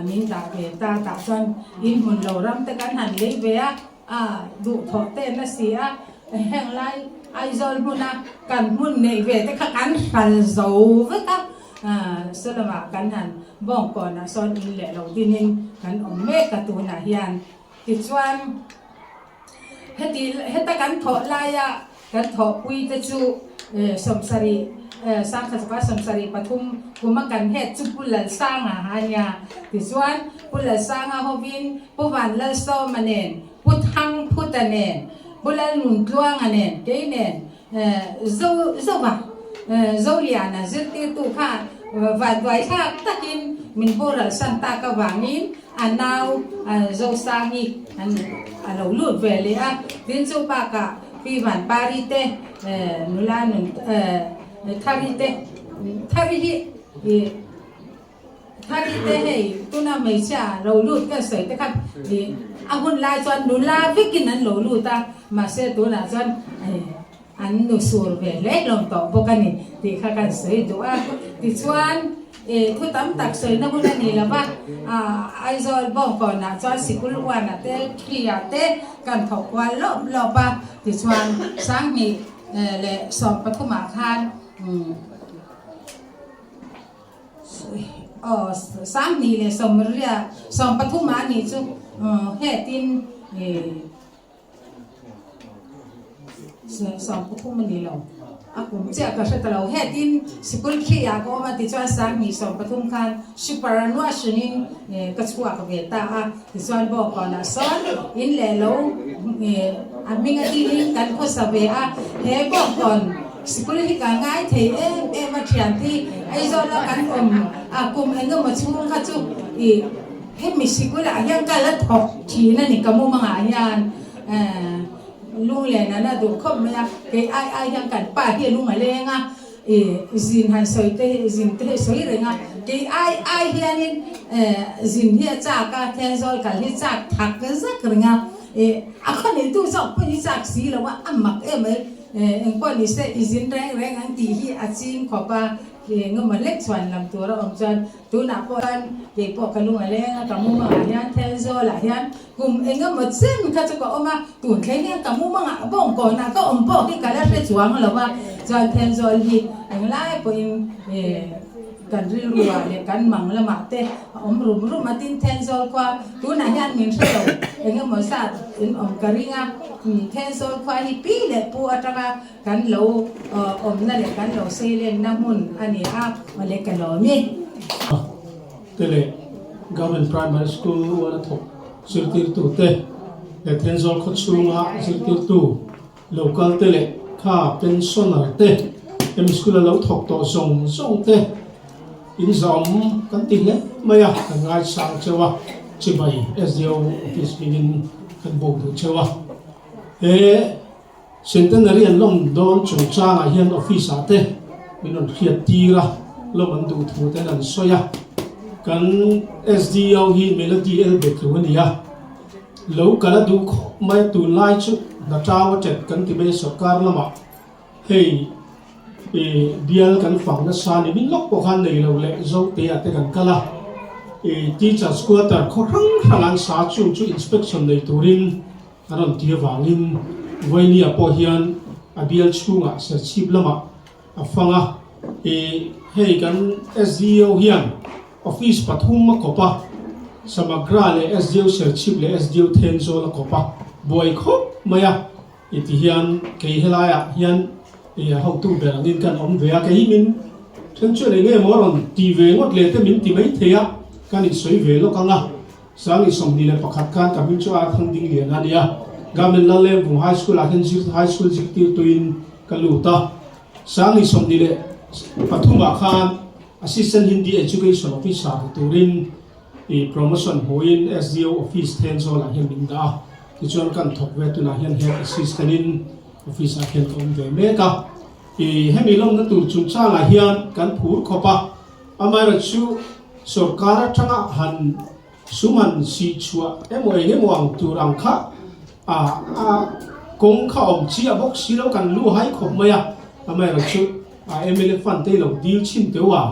min dah ve ta, tah chuan inhmun lo ram te kan han lei ve a, a duhthawh te na si a, heng lai Aizawl hmuna kan hmun neih ve te kha kan hral zo vek a, saw lamah kan han Bawngkawnah sawn in leh lo dinin kan awm mek a tunah hian tichuan heti heta kan thawh laia Kan thawhpui te chu 70 1973 kuma kan het chu Pu Lalsanga ha a nia. Tichuan Pu Lalsanga hovin Pu Vanlalsawma nen, Pu Thangphuta nen, Pu Lalnuntluanga nen, kei nen Zo Zova Zoliana zirtirtu kha vanduaithlak takin min boralsan tak avangin a nau Zosangi an a lo lut ve leh a. Tin chu bakah Pi Vanpari te nula nun Thari te Thari hi ih Thari te hei tuna hmeichhia lo lut ka sawi te kha ih a hun lai chuan nula vekin an lo lut a mahse tunah chuan an nu sur ve hle hlawm tawh bawk a ni tih kha kan sawi duh a tichuan Thu tam tak sawina hun a ni lo va, Aizawl Bawngkawnah chuan sikul uanah te, thliah te kan thawk kual lawp lawp a, tichuan 2013ah khan aw 2013ah a nih chu hetin 13 a ni lo. A kum chiah ka hre ta lo. Hetin sikul khi ah ka awm a tichuan 2013 khan superannuation in ka chhuak ve ta a. Tichuan Bawngkawnah sawn in leh lo a hming a dilin kan khawsa ve a. He Bawngkawn sikul hi ka ngai thei em em a thian hi Aizawl a kan awm a kum engemaw chhung kha chu ih Hemi sikulah hian ka la thawk thin a ni ka mumangah hian lunglen an a duh khawp mai a, kei ai ai hian kan pa hi a lung a leng a, ih zin han sawi te hi zin te hi sawi reng a, kei ai ai hianin zin hi a chak a, Thenzawl kal hi chak thak zak reng a, ih a khaw neitu zawk pawh hi chak si lo a, a mak em mai, engpawh ni se i zin reng reng ang tih hi a ching khawp a, engemaw hlek chhuan lam tur a awm chuan Tunah pawh hian kei pawh ka lung a leng a, ka mumangah hian Thenzawl-ah hian kum engemaw chen kha chu ka awm a, tun thleng hian ka mumangah Bawngkawnah ka awm pawh hi ka la hre chuang lo a, chuan Thenzawl hi englai pawhin kan rilruah leh kan mang lamah te a awm rum rum a, tin Thenzawl khua tunah hian min hre lo engemaw zat in awm ka ring a, Thenzawl khua hi pi leh pu atanga Kan lo awmna leh kan lo seilenna hmun a ni a, awle ka lawm i. Te leh Government Primary School uana thawk zirtirtu te leh Thenzawl khaw chhunga zirtirtu local te leh kha pensioner te hemi school a lo thawk tawh zawng zawng te in zahawm kan ti hle mai a, kan ngaisang cheu a, chibai SDO office hmingin kan buk duh cheu a. He. Centenary an lawm dawn chungchangah hian office ah te min rawn hriat tir a, lawm an duh thu ten an sawi a. Kan SDO hi Melody L Betlu a ni a, lo kal a duh khawp mai a, tunlai chu hna tau a tet kan ti mai a sorkar lamah hei i bial kan fang nasa ni min lawk pawh khan nei lo leh Zote ah te kan kal a, i teachers quarter khaw hrang hrang an sa chung chu inspection nei turin A rawn ti avangin Vainia pawh hian a bial chhungah Serchhip lamah a fang a, i hei kan SDO hian office pathum a kawp a, Samagra leh SDO Serchhip leh SDO Thenzawl a kawp a, buai khawp mai a, i ti hian kei helaiah hian i a hotu ber angin kan awm ve a, kei hi min then chuan eng nge maw a rawn ti ve ngawt leh te min ti mai thei a, kan insawi ve lawk ang a. 2021 khan ka hming chu a thang ding lian a nia. Government Lalengvung High School ah hian zir High School zirtirtuin ka lut a. 2023 ah khan Assistant Hindi Education Officer ni turin i promotion hmuhin SDO Office Thenzawl ah hian min dah a. Tichuan kan thawk ve tunah hian Head Assistant in Office ah hian ka awm ve mek a. I hemi lawmna tur chungchangah hian kan phur khawp a. Amaherawhchu sorkar atanga han sum han sih chhuah emaw eng emaw ang tur ang kha a a kawng kha awm chiah bawk si lo kan lu hai khawp mai a. Amaherawhchu a mla fund te lo dil chhin teuh a,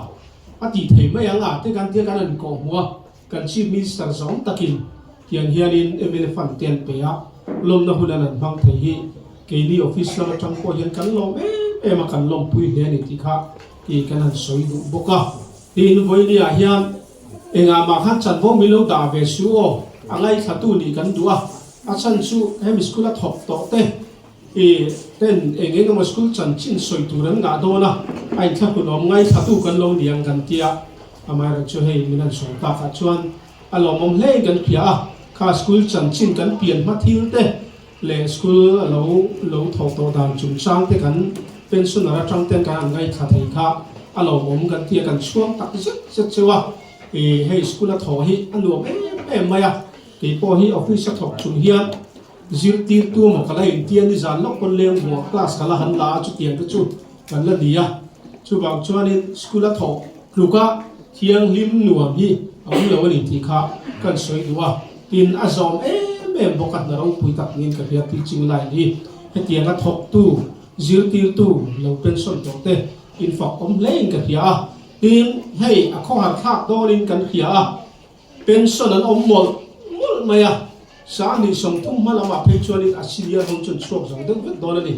a tih thei mai ang a te kan tia kan han kawh hmuh a. Kan Chief Minister zawng takin tiang hianin mla fund te an pe a, lawmna hun an han hmang thei hi keini office lam atang pawh hian kan lawm em em a, kan lawmpui hle a ni tih kha tih kan han sawi duh bawk a. Tin, vawinia hian engah mah khan chanvo min lo dah ve su aw, a ngaithlatu nih kan duh a, a chhan chu hemi school a thawk tawh te i ten eng eng emaw school chanchin sawi tur an ngah dawn a, a inthlahun awm ngaithlatu kan lo ni ang kan tia, amaherawhchu chu hei min han sawi takah chuan a lawmawm hlein kan hria a, kha school chanchin kan pian hma thil te leh school a lo lo thawh tawh dan chungchang te kan pensioner atang ten kan han ngaithla thei kha a lawmawm kan tia kan chhuang tak zet zet cheu a, i hei school a thawh hi a nuam em em mai a, keipawh hi office a thawk chung hian Zirtirtu maw ka la intia nizan lawk pawn leng buah class ka la han la a chutiang te chu kan la ni a, chuvang chuanin school a thawh tluka thianghlim nuam hi a awm lo a ni tih kha kan sawi duh a, tin a zawm em em bawk a hna ropui tak niin ka hria teaching line hi hetianga thawktu zirtirtu lo pension tawh te infak awm hlein ka hria a, tin hei a khawhar thlak dawnin kan hria a. Pension an awm mawlh mawlh mai a, 2030 hma lamah phei chuanin a senior ho chuan chhuak zo deuh vek dawn a ni.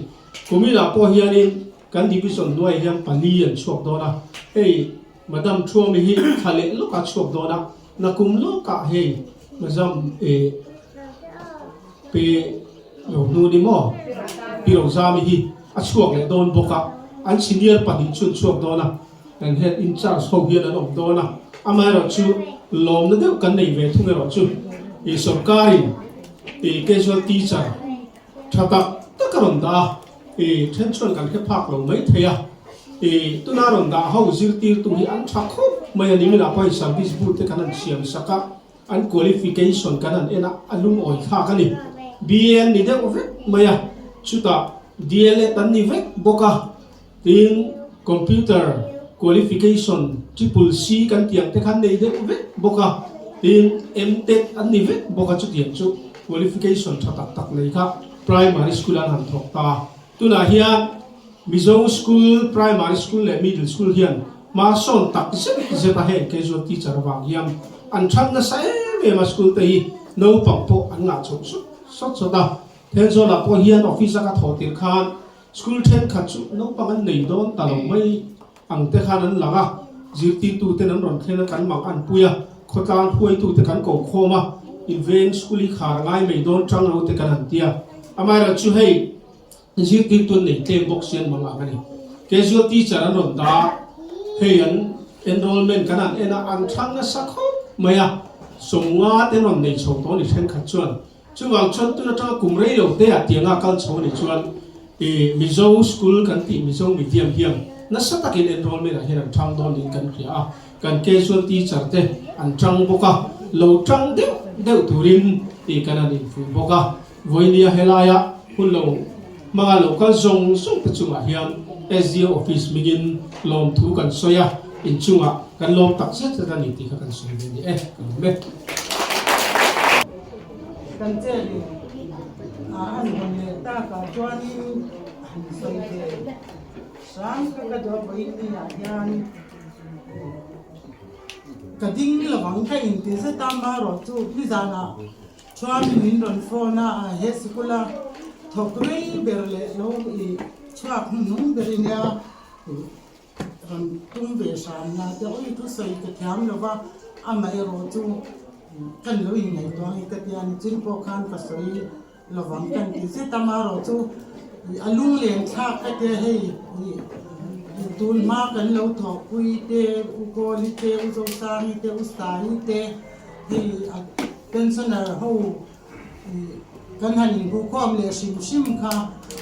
Kuminah pawh hianin kan division hnuaiah hian pali an chhuak dawn a, hei Madam Thuami hi thla leh lawkah chhuak dawn a, nakum lawkah hei Mazam eh pe lo hnu ni maw Pi Rozami hi a chhuak leh dawn bawk a, an senior pahnih chu an chhuak dawn a. Kan head in charge ho hian an awm dawn a, amaherawhchu lawmna deuh kan nei ve thung erawh chu ih sorkarin ih casual teacher tha tak tak a rawn dah a, ih then chuan kan hre phak lo mai thei a, ih tuna rawn dah ho zirtirtu hi an tha khawp mai a, niminah pawh hei service boot te kan han siam sak a, an qualification kan han en a, a lungawi thlak a ni. BA an ni deuh vek mai a, chutah DLEd an ni vek bawk a. Tin, computer qualification triple C kan tih ang te khan nei deuh vek bawk a, tin M-Tech an ni vek bawk a, chutiang chu qualification tha tak tak nei kha primary school an han thawk ta. Tunah hian Mizo school, primary school leh middle school hian hma sawn tak zet zet a heng casual teacher avang hian an that nasa em em a, school te hi naupang pawh an ngah chhoh sawt sawt sawt a. Thenzawlah pawh hian office a ka thawh tirh khan School thenkhat chu naupang an nei dawn ta lo mai ang te khan an lang a, zirtirtu ten an rawn thlen a, kan mang an pui a, khawtlang hruaitu te kan ko khawm a, inveng school hi khar a ngai mai dawn tang lo te kan han ti a, amaherawh chu hei zirtirtu an nei tlem bawk si an mang ang a ni. Casual teacher an rawn dah a, hei an enrollment kan han en a, an thlang nasa khawp mai a, 50 te an rawn nei chho tawh a ni thenkhat chuan. Chuvang chuan tun atanga kum rei lo te ah tianga kal chho a nih chuan i Mizo school kan tih Mizo medium hian nasa takin enrollment ah hian an thang dawn niin kan hria a, kan casual teacher te an tang bawk a, lo tang deuh deuh turin i kan han infuih bawk a. Vawinia helaia hun lo hmanga lo kal zawng zawng te chungah hian SDO office hmingin lawmthu kan sawi a, inchungah kan lawm tak zet zet a ni tih kha kan sawi ve ni e, ka lawm e. Kan chelin a an hawn leh takah chuanin han sawi ve hram ka ka duh a vawiin ah hian ka ding lovang ka inti zet a marawh chu nizanah chuan min rawn phone a he sikul a thawk rei ber leh lo i chhuak hnuhnung ber i nia. Rawn tum ve hram na te awi thusawi ka thiam lo va, amaherawh chu kan lo inngaihtuah ang i ka ti a, nichin pawh khan ka sawi lovang kan ti zet a, amaherawh chu a lunglen thlak ka tia hei tun hma kan lo thawhpui te, U Kawli te, U Zosangi te, U Sai te hei a. Pensioner ho kan han inhmuhkhawm leh hrim hrim kha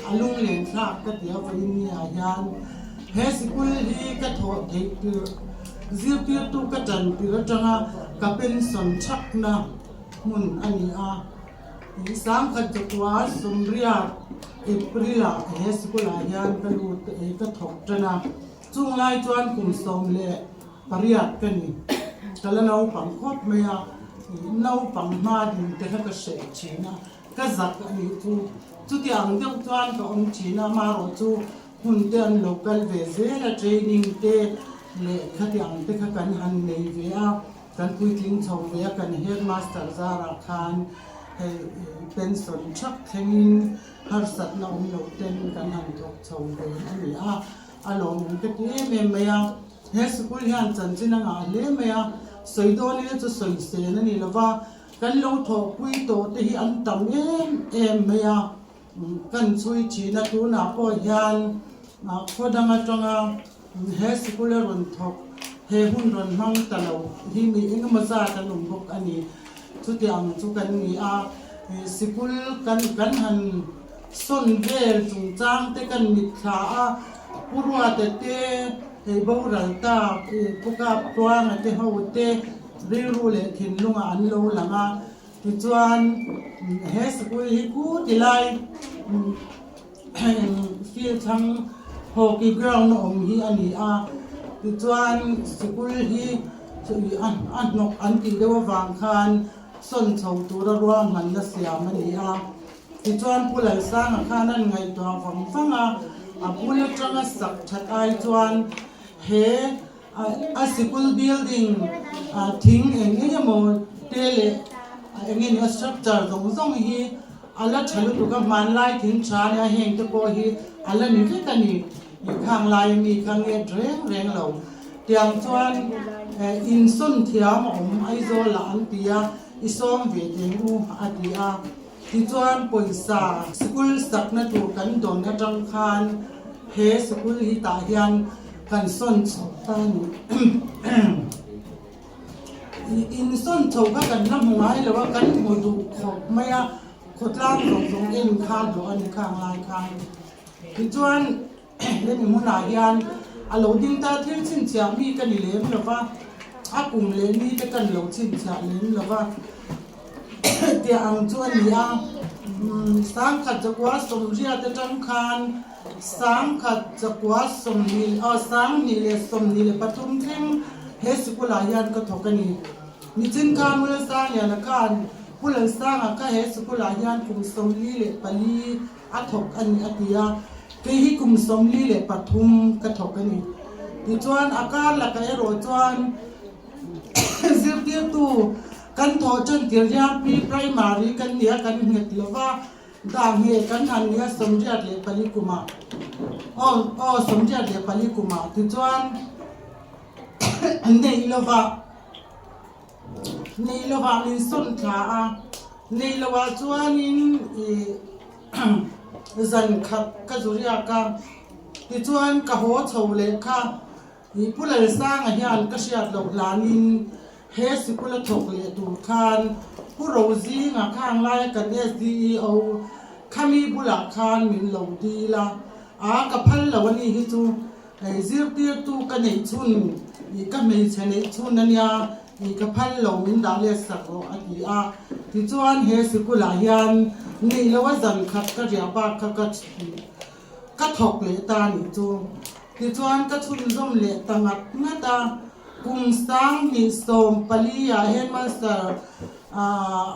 a lunglen thlak ka ti a vawiin ni ah hian he sikul hi ka thawh theih tirh zirtirtu ka tan tirh atanga ka pension thakna hmun a ni a. Sangkhat Zakua Sawmriat April ah he sikul ah hian ka lut ka thawk tan a, chung lai chuan kum 18 ka ni. Ka la naupang khawp mai a, naupang hma ding te kha ka hreh thin a, ka zak a nih chu. Chutiang deuh chuan ka awm thin a, amaherawh chu hun te an lo kal ve zel a, training te leh khatiang te kha kan han nei ve a. Kan puitling chho ve a, kan headmaster zarah khan hei pension thak thlengin harsatna awm loh ten kan han thawk chho ve a ni a, a lawmawm ka ti em em mai a. He sikul hian chanchin a ngah hle mai a, sawi dawn ila chu sawi sen a ni lo va, kan lo thawhpui tawh te hi an tam em em mai a, kan chhui thin a, tunah pawh hian khaw dang atanga He sikul a rawn thawk, he hun rawn hmang ta lo hi mi engemaw zat an awm bawk a ni. Chuti ang chu kan ni a, sikul kan kan han sawn vel chungchang te kan mitthla a, Pu Ruata te, hei boral tak, Pu Kap Tluanga te ho te rilru leh thinlungah an lo lang a, tichuan he sikul hi ku ti lai, Field thlang hockey ground a awm hi a ni a, tichuan sikul hi a hnawk an tih deuh avang khan sawn chho tura ruahmanna siam a ni a, tichuan Pu Lalsanga khan an ngaihtuah vang vang a, a bul atanga sak that ai chuan he a sikul building thing eng eng emaw te leh eng nge ni a structure zawng zawng hi A la tha lutuk a, hmanlai thing tha nia heng te pawh hi a la ni vek a ni. I khang lai mi kha nget reng reng lo. Tiang chuan insawn thiam a awm Aizawl ah an ti a, i sawm ve teng u a ti a. Tichuan pawisa sikul sakna tur kan dawn atang khan he sikul hi tah hian kan sawn chho ta a ni. Insawn chho kha kan la hmu ngai lo a, kan hmu duh khawp mai a, khawtlang zawng zawng en kha duh a ni khang lai khan. Tichuan hemi hmunah hian a lo ding ta thil chhinchhiah mi ka ni lem lo va, a kum leh ni te kan lo chhinchhiah lem lo va tih ang chu a ni a. Sangkhat zakua sawmriat atang khan 10 zakua 20 aw 2023 thleng he sikulah hian ka thawk a ni. Nichin khan Mulalsangliana khan Pu Lalsanga kha he sikulah hian kum 44 a thawk a ni a ti a, kei hi kum 43 ka thawk a ni. Tichuan a kar lakah erawh chuan zirtirtu kan thawh tan tir hian pre-primary kan ni a, kan nghet lova, Dah nge kan han nia 84 kumah aw aw 84 kumah tichuan nei lova nei lova min sawn thla a, nei lovah chuanin ih zan khat ka zu riak a, tichuan ka haw chho leh kha. Ih Pu Lalsanga hian ka hriat loh hlanin he sikul a thawk leh tur khan Pu Rozinga khang laia kan SDEO khami bulah khan min lo dil a, a ka phal lo a ni hi chu hei zirtirtu ka neih chhun ih ka hmeichhe neih chhun a nia ih ka phal lo min dah let sak rawh a ti a, tichuan he sikulah hian neih loh a zan khat ka riah bak kha ka Ka thawk leh ta nih chu. Tichuan ka chhunzawm leh ta ngat ngat a, kum 2014 ah headmaster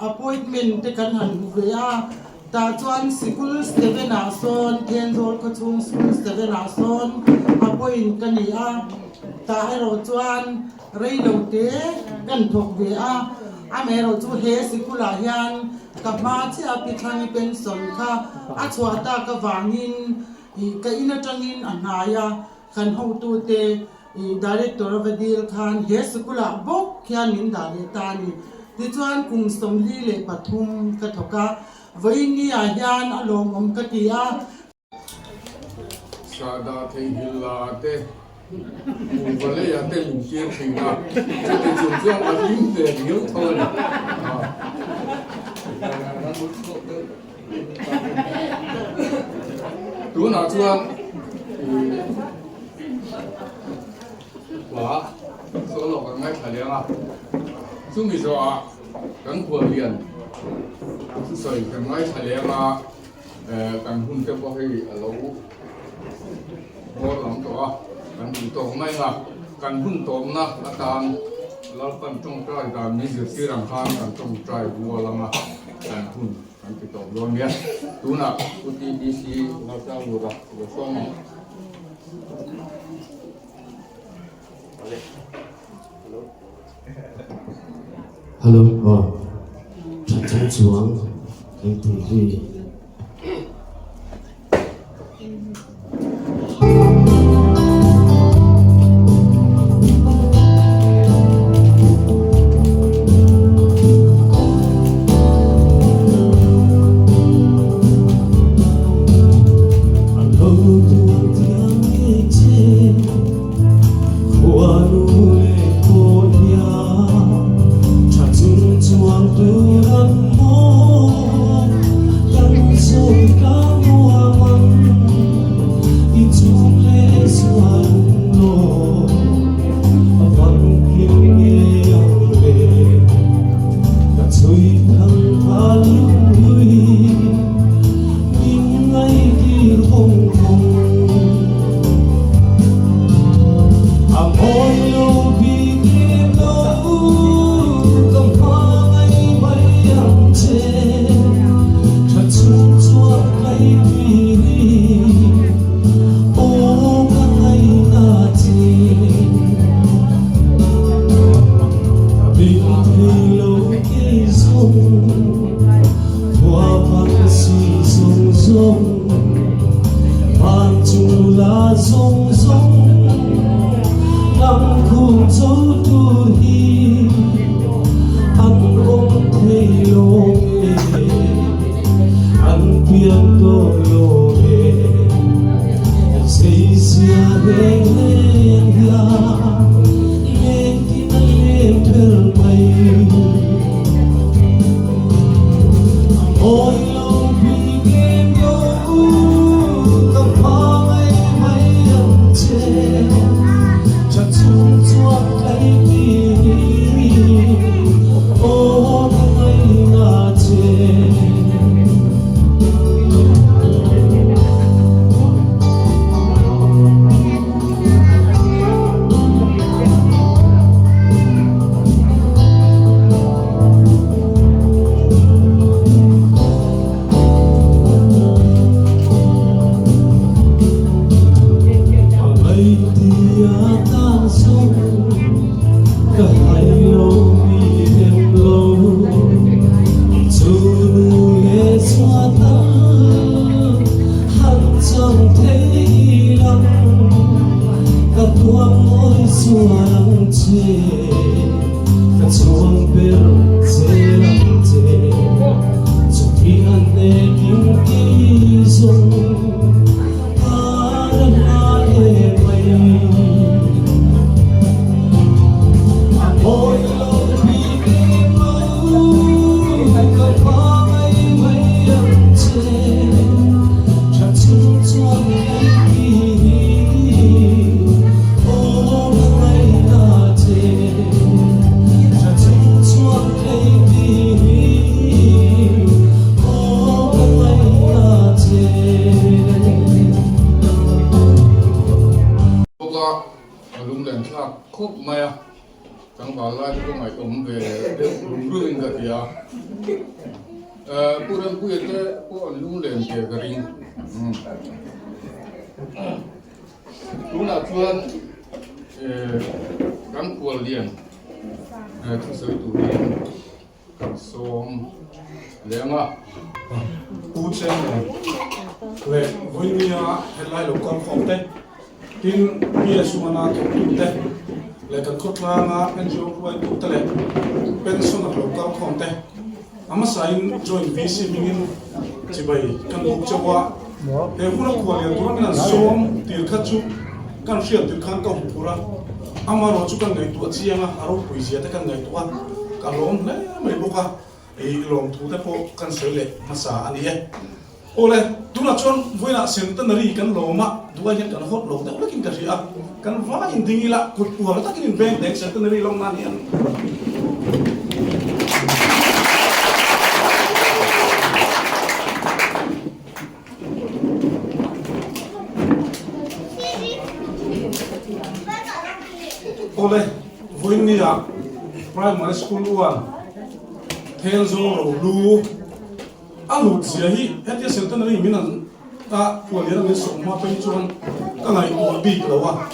appointment te kan han hmu ve a, tah chuan sikul seven ah sawn Thenzawl khawchhung school seven ah sawn appoint ka ni a, tah erawh chuan reilo te kan thawk ve a, amaherawh chu he sikul ah hian Ka hma chiah a Pithlangi pension kha a chhuah tak avangin ih ka in atangin a hnai a, kan hotute ih director a va dil khan he sikulah bawk hian min dah leh ta a ni. Tichuan kum 43 ka thawk a, vawiin ah hian a lawmawm ka ti a. Sahdah theihnghilh la te, kuhva leia te min tir thin a, chuti chung chuan a hlim ve riau tho a ni. Tunah chuan hla solo kan ngaithla leng a, chumi zawhah kan khuallian thusawi kan ngaithla leng a, kan hun te pawh hei a lo bawr lam tawh a, kan duh tawk mai ang a, kan hun tawpna atan Lalpan tawngtai dan min zirtir ang khan kan tawngtai rual ang a, kan hun kan ti tawp dawn nia. Tunah Pu TBC Laltlangura lo sawm ang. Hello, aw. That chung chuang engpui hi. Bawk a, a lunglen thlak khawp mai a, tlangval lai te pawh ngaihawm ve deuh rum rum in ka ti a, Pu Rempuia te pawh an lunglen ve ka ring. Tunah chuan kan khuallian thusawi turin Kan sawm leng a. Pu Chairman leh Vawinia helai lo kal khawm te, tin PS Umana thawktu te leh kan khawtlanga NGO hruaitu te leh pensioner lo kal khawm te, a hmasain Joint VC hmingin chibai kan buk chauh a. He huna khuallian tura min an sawm tir kha chu kan hriat tir khan ka huphur a, amaherawhchu kan ngaihtuah chiang a, a ropui zia te kan ngaihtuah a, ka lawm hle mai bawk a. I lawmthu te pawh kan sawi leh hmasa a ni e. Awle, tunah chuan vawiinah centenary kan lawm a, duai hian kan hawt lo deuh lekin ka hria a, kan vaiin ding ila kut uar takin in veng deng centenary lawm nan hian. Awle, vawiin nia Primary School uan Thenzawl Rohlu a lut zia hi hetia centenary min an ta khuallian a min sawm hma phei chuan ka ngaihtuah bik lo a.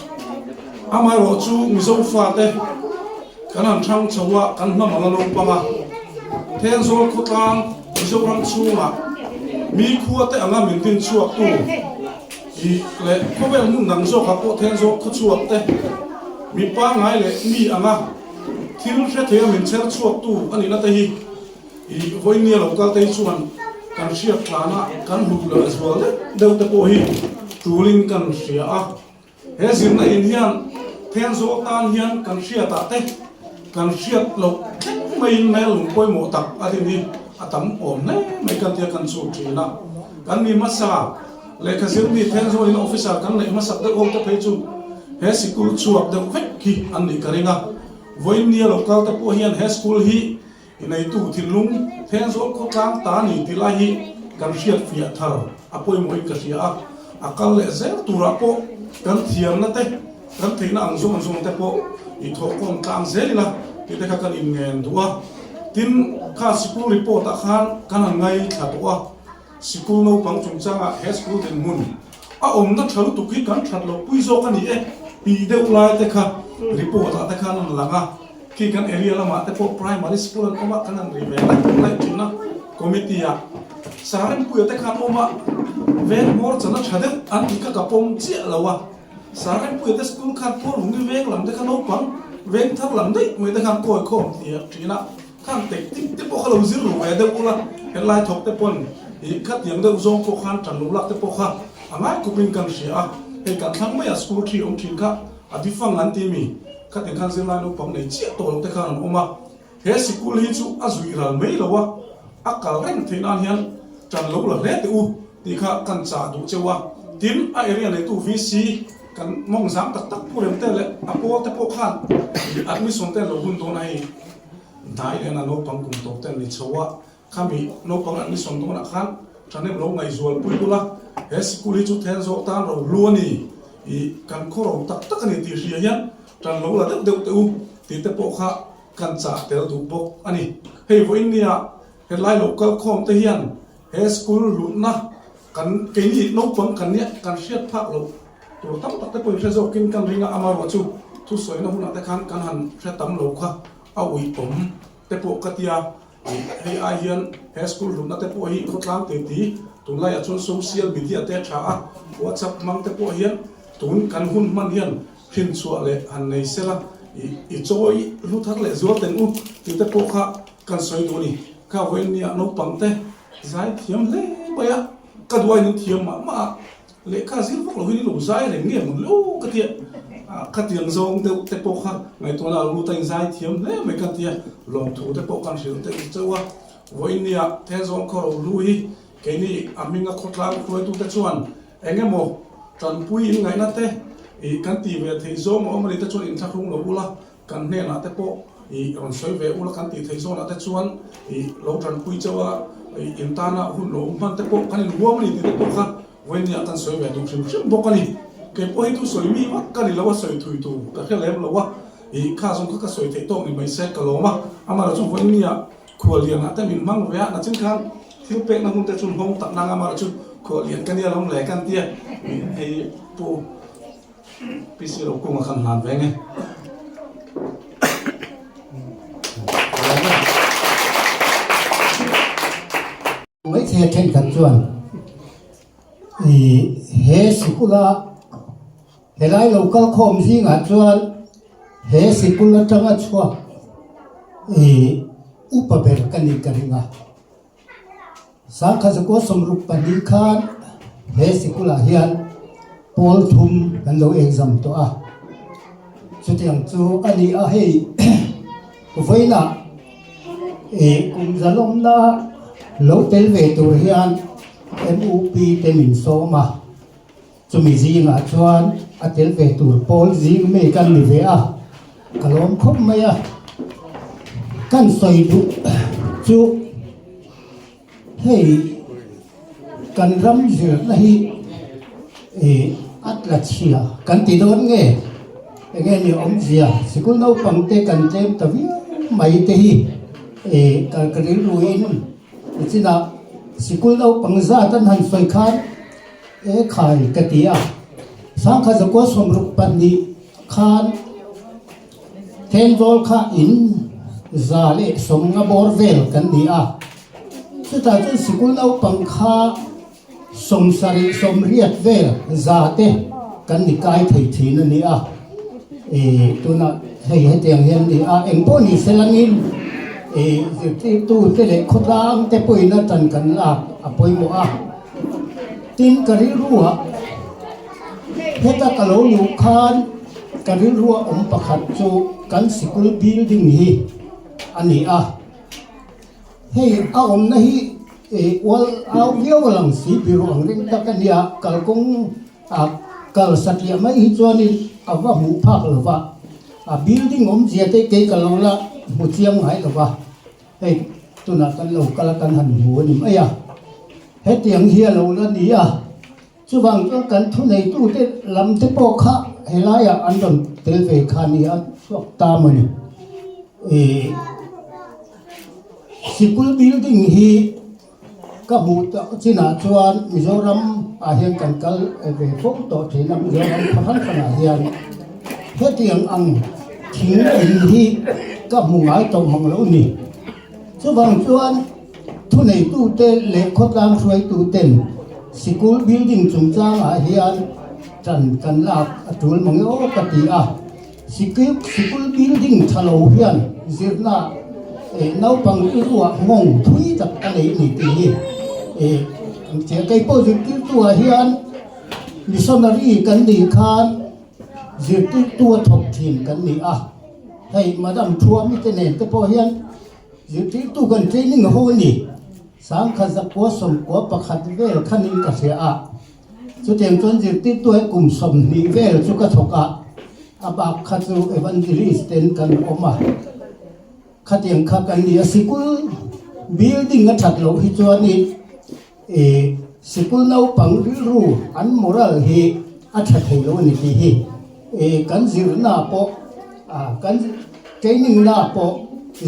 Amaherawh chu Mizo fate kan han thang chho a, kan hnam ang a naupang a, Thenzawl khawtlang Mizoram chhungah mi khua te anga min din chhuak tu i leh khawvel hmun dang zawkah pawh Thenzawl khaw chhuak te mi pangngai leh mi anga thil hre thei a min chher chhuak tu a nihna te hi i vawinia lo kal te hi chuan kan hriat tlana kan hlut leh zual deuh deuh te pawh hi tulin kan hria a. He zirna in hian Thenzawl tan hian kan hriatah te kan hriat loh thleng maiin mel lung pawimawh tak a din hi a tam awm hle mai kan tia kan chhut thin a. Kan mi hmasa lehkha zirmi Thenzawl in officer kan neih hmasak deuh ho te phei chu he sikul chhuak deuh vek hi an nih ka ring a. Vawiin nia lo kal te pawh hian he school hi i neitu thinlung Thenzawl khawtlang ta ni tih lai hi kan hriat fiah thar a pawimawhin ka hria a, a kal leh zel turah pawh kan thiamna te, kan theihna ang zawng zawng te pawh i thawhkawm tlang zel ila tih te kha kan inngen duh a. Tin, kha sikul report ah khan kan han ngaithla tawh a, sikul naupang chungchangah he school dinhmun a awmna tha lutuk hi kan that loh pui zawk a ni e tih deuh lai te kha report ah te khan an lang a. Khi kan area lamah te pawh primary school an awm a, kan han ri ve laih laih thin a, committee ah Sarempuia te khan awm a, veng hmawr chana tha deuh an tih kha ka pawm chiah lo a, Sarempuia te school khan Tualhungi veng lam te kha naupang veng thar lam daih mai te khan kawi khawm tih thin a, khan tektik te pawh kha lo zir ru ve deuh ula, helai thawk te pawn ih khatiang deuh zawng pawh khan tan lo lak te pawh kha a ngai khawpin kan hria a, hei kan thlang maiah school thi awm thin kha a difang an ti mi? Khatin khan zirlai naupang nei chiah tawh lo te khan an awm a, he sikul hi chu a zuih ral mai lo a, a kal reng theih nan hian tan lo la hle teh u tih kha kan chah duh cheu a. Tin, a area neitu VC kan mawng zang tak tak pu rem te leh a pawl te pawh khan admission te an lo hun dawn a hei hnai lehna naupang kum tawp te an ni chho a, Khami naupang admission dawnah khan thahnem lo ngaihzual pui ula, he sikul hi chu then zawk tan ro hlu a ni, ih kan khaw ro tak tak a ni tih hria hian tan lo la deuh deuh teh u tih te pawh kha kan chah tel duh bawk a ni. Hei vawiin nia hetlai lo kal khawm te hian he school hlutna kan keini naupang kan nia kan hriat phak loh tur tam tak te pawhin hre zawkin kan ring a, amaherawhchu chu thusawina hunah te khan kan han hre tam lo kha a uih awm te pawh ka tia. Hei ai hian he school hlutna te pawh hi khawtlang tih ti tunlaiah chuan social media te a tha a, WhatsApp hmang te pawh hian tun kan hun hman hian hrinchhuah leh han nei sela i chawi hlu thar leh zual teng u tih te pawh kha kan sawi duh a ni. Kha vawiin nia naupang te zai thiam hle mai a, ka duain in thiam mah mah a, Lehkha zir vak lo hian i lo zai reng nge mawn le aw ka tia, khatiang zawng deuh te pawh kha ngaihtuahna a lut a inzai thiam hle mai ka tia, lawmthu te pawh kan hrilh deuh chauh a. Vawinia Thenzawl khaw ro lu hi keini a hminga khawtlang hruaitute chuan eng emaw tanpui in ngaihna te ih kan tih ve theih zawng a awm a ni te chuan inthlahrung lo ula, kan hnenah te pawh ih rawn sawi ve ula kan tih theih zawnah te chuan ih lo tanpui chauh a, ih intana hun lo awm hman te pawh kan inhuam a ni tih te pawh kha Vawinia kan sawi ve duh hrim hrim bawk a ni. Kei pawh hi thu sawi mi vak ka ni lo a, sawi thui tur ka hre lem lo a, ih kha zawng kha ka sawi theih tawk ni mai se ka lawm a. Amaherawhchu chu Vawinia khuallianah te min hmang ve a, nachin khan thil pekna hun te chu hmawng tak nang amaherawhchu khuallian ka nia lawm le kan tia, ih hei pu PC Rokunga khan hlan ve nge. Hmeichhe thenkhat chuan ih he sikula helai lo kal khawm zingah chuan he sikul atanga chhuak ih upa ber ka nih ka ring a sangkhat zakua sawmruk pahnih khan he sikulah hian pawl thum kan lo exam tawh a chutiang chu a ni a hei vawiinah. Kum zalawmna lo tel ve tur hian MUP te min sawm a, chumi zingah chuan a tel ve tur pawl zing mi kan ni ve a, ka lawm khawp mai a. Kan sawi duh chu hei kan ram zirna hi a tla chhia kan ti dawn nge enge ni awmzia sikul naupang te kan tlem ta viau mai te hi ka rilruin Nichinah sikul naupang zat an han sawi khan e khai ka ti a, Sangkha zakua 62 khan Thenzawl kha in 150 bawr vel kan ni a, chutah chuan sikul naupang kha 70 80 vel za te kan ni kai thei thin a ni a, e tunah hei hetiang hian a ni a, engpawh ni se langin e zirtirtu te leh khawtlang te pawhin a tan kan lak a pawimawh a, tin ka rilruah heta ka lo luh khan ka rilruah awm pakhat chu kan sikul building hi a ni a. Hei a awmna hi ual au viau a lang si biru ang ring tak a nia, kalkawng a kal satliah mai hi chuanin a va hmuh phak lo va, a building awmzia te kei ka lo la hmu chiang ngai lo va, hei tunah kan lo kal a kan han hmu a ni mai a, hetiang hi a lo la ni a, chuvang chuan kan thuneitute lam te pawh kha helaiah an rawn tel ve kha a ni a chhuak ta maw ni. Sikul building hi ka hmuh tawh chinah chuan Mizoram ah hian kan kal ve fo tawh thin a, Mizoram khaw hrang hrangah hian hetiang ang thing in hi ka hmu ngai tawh mang lo ni. Chuvang chuan thuneitute leh khawtlang hruaituten sikul building chungchangah hian tan kan lak a tul mang e aw ka ti a. Sikul sikul building tha lo hian zirna eh naupang rilruah nghawng thui tak a nei a ni tih hi eh ang che kei pawh zirtirtu ah hian missionary kan nih khan zirtirtu a thawk thin kan ni a, hei madam Thuami te nen te pawh hian zirtirtu kan training ho a ni, sangkhat zakua 91 vel khanin ka hria a. Chutiang chuan zirtirtu hi kum 20 vel chu ka thawk a, a bak kha chu evangelist ten kan awm a, khatiang kha kan ni a, sikul building a that loh hi chuanin ih sikul naupang rilru an moral hi a tha thei lo a ni tih hi ih kan zirna pawh ah kan training na pawh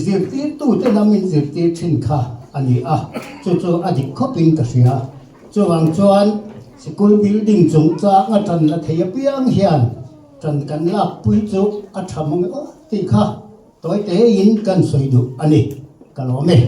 zirtirtu te namin zirtir thin kha a ni a, chu chu a dik khawpin ka hria. Chuvang chuan sikul building chungchang a tan la thei apiang hian tan kan lak pui chu a tha mang e aw tih kha tawi tein kan sawi duh a ni. Ka lawm e.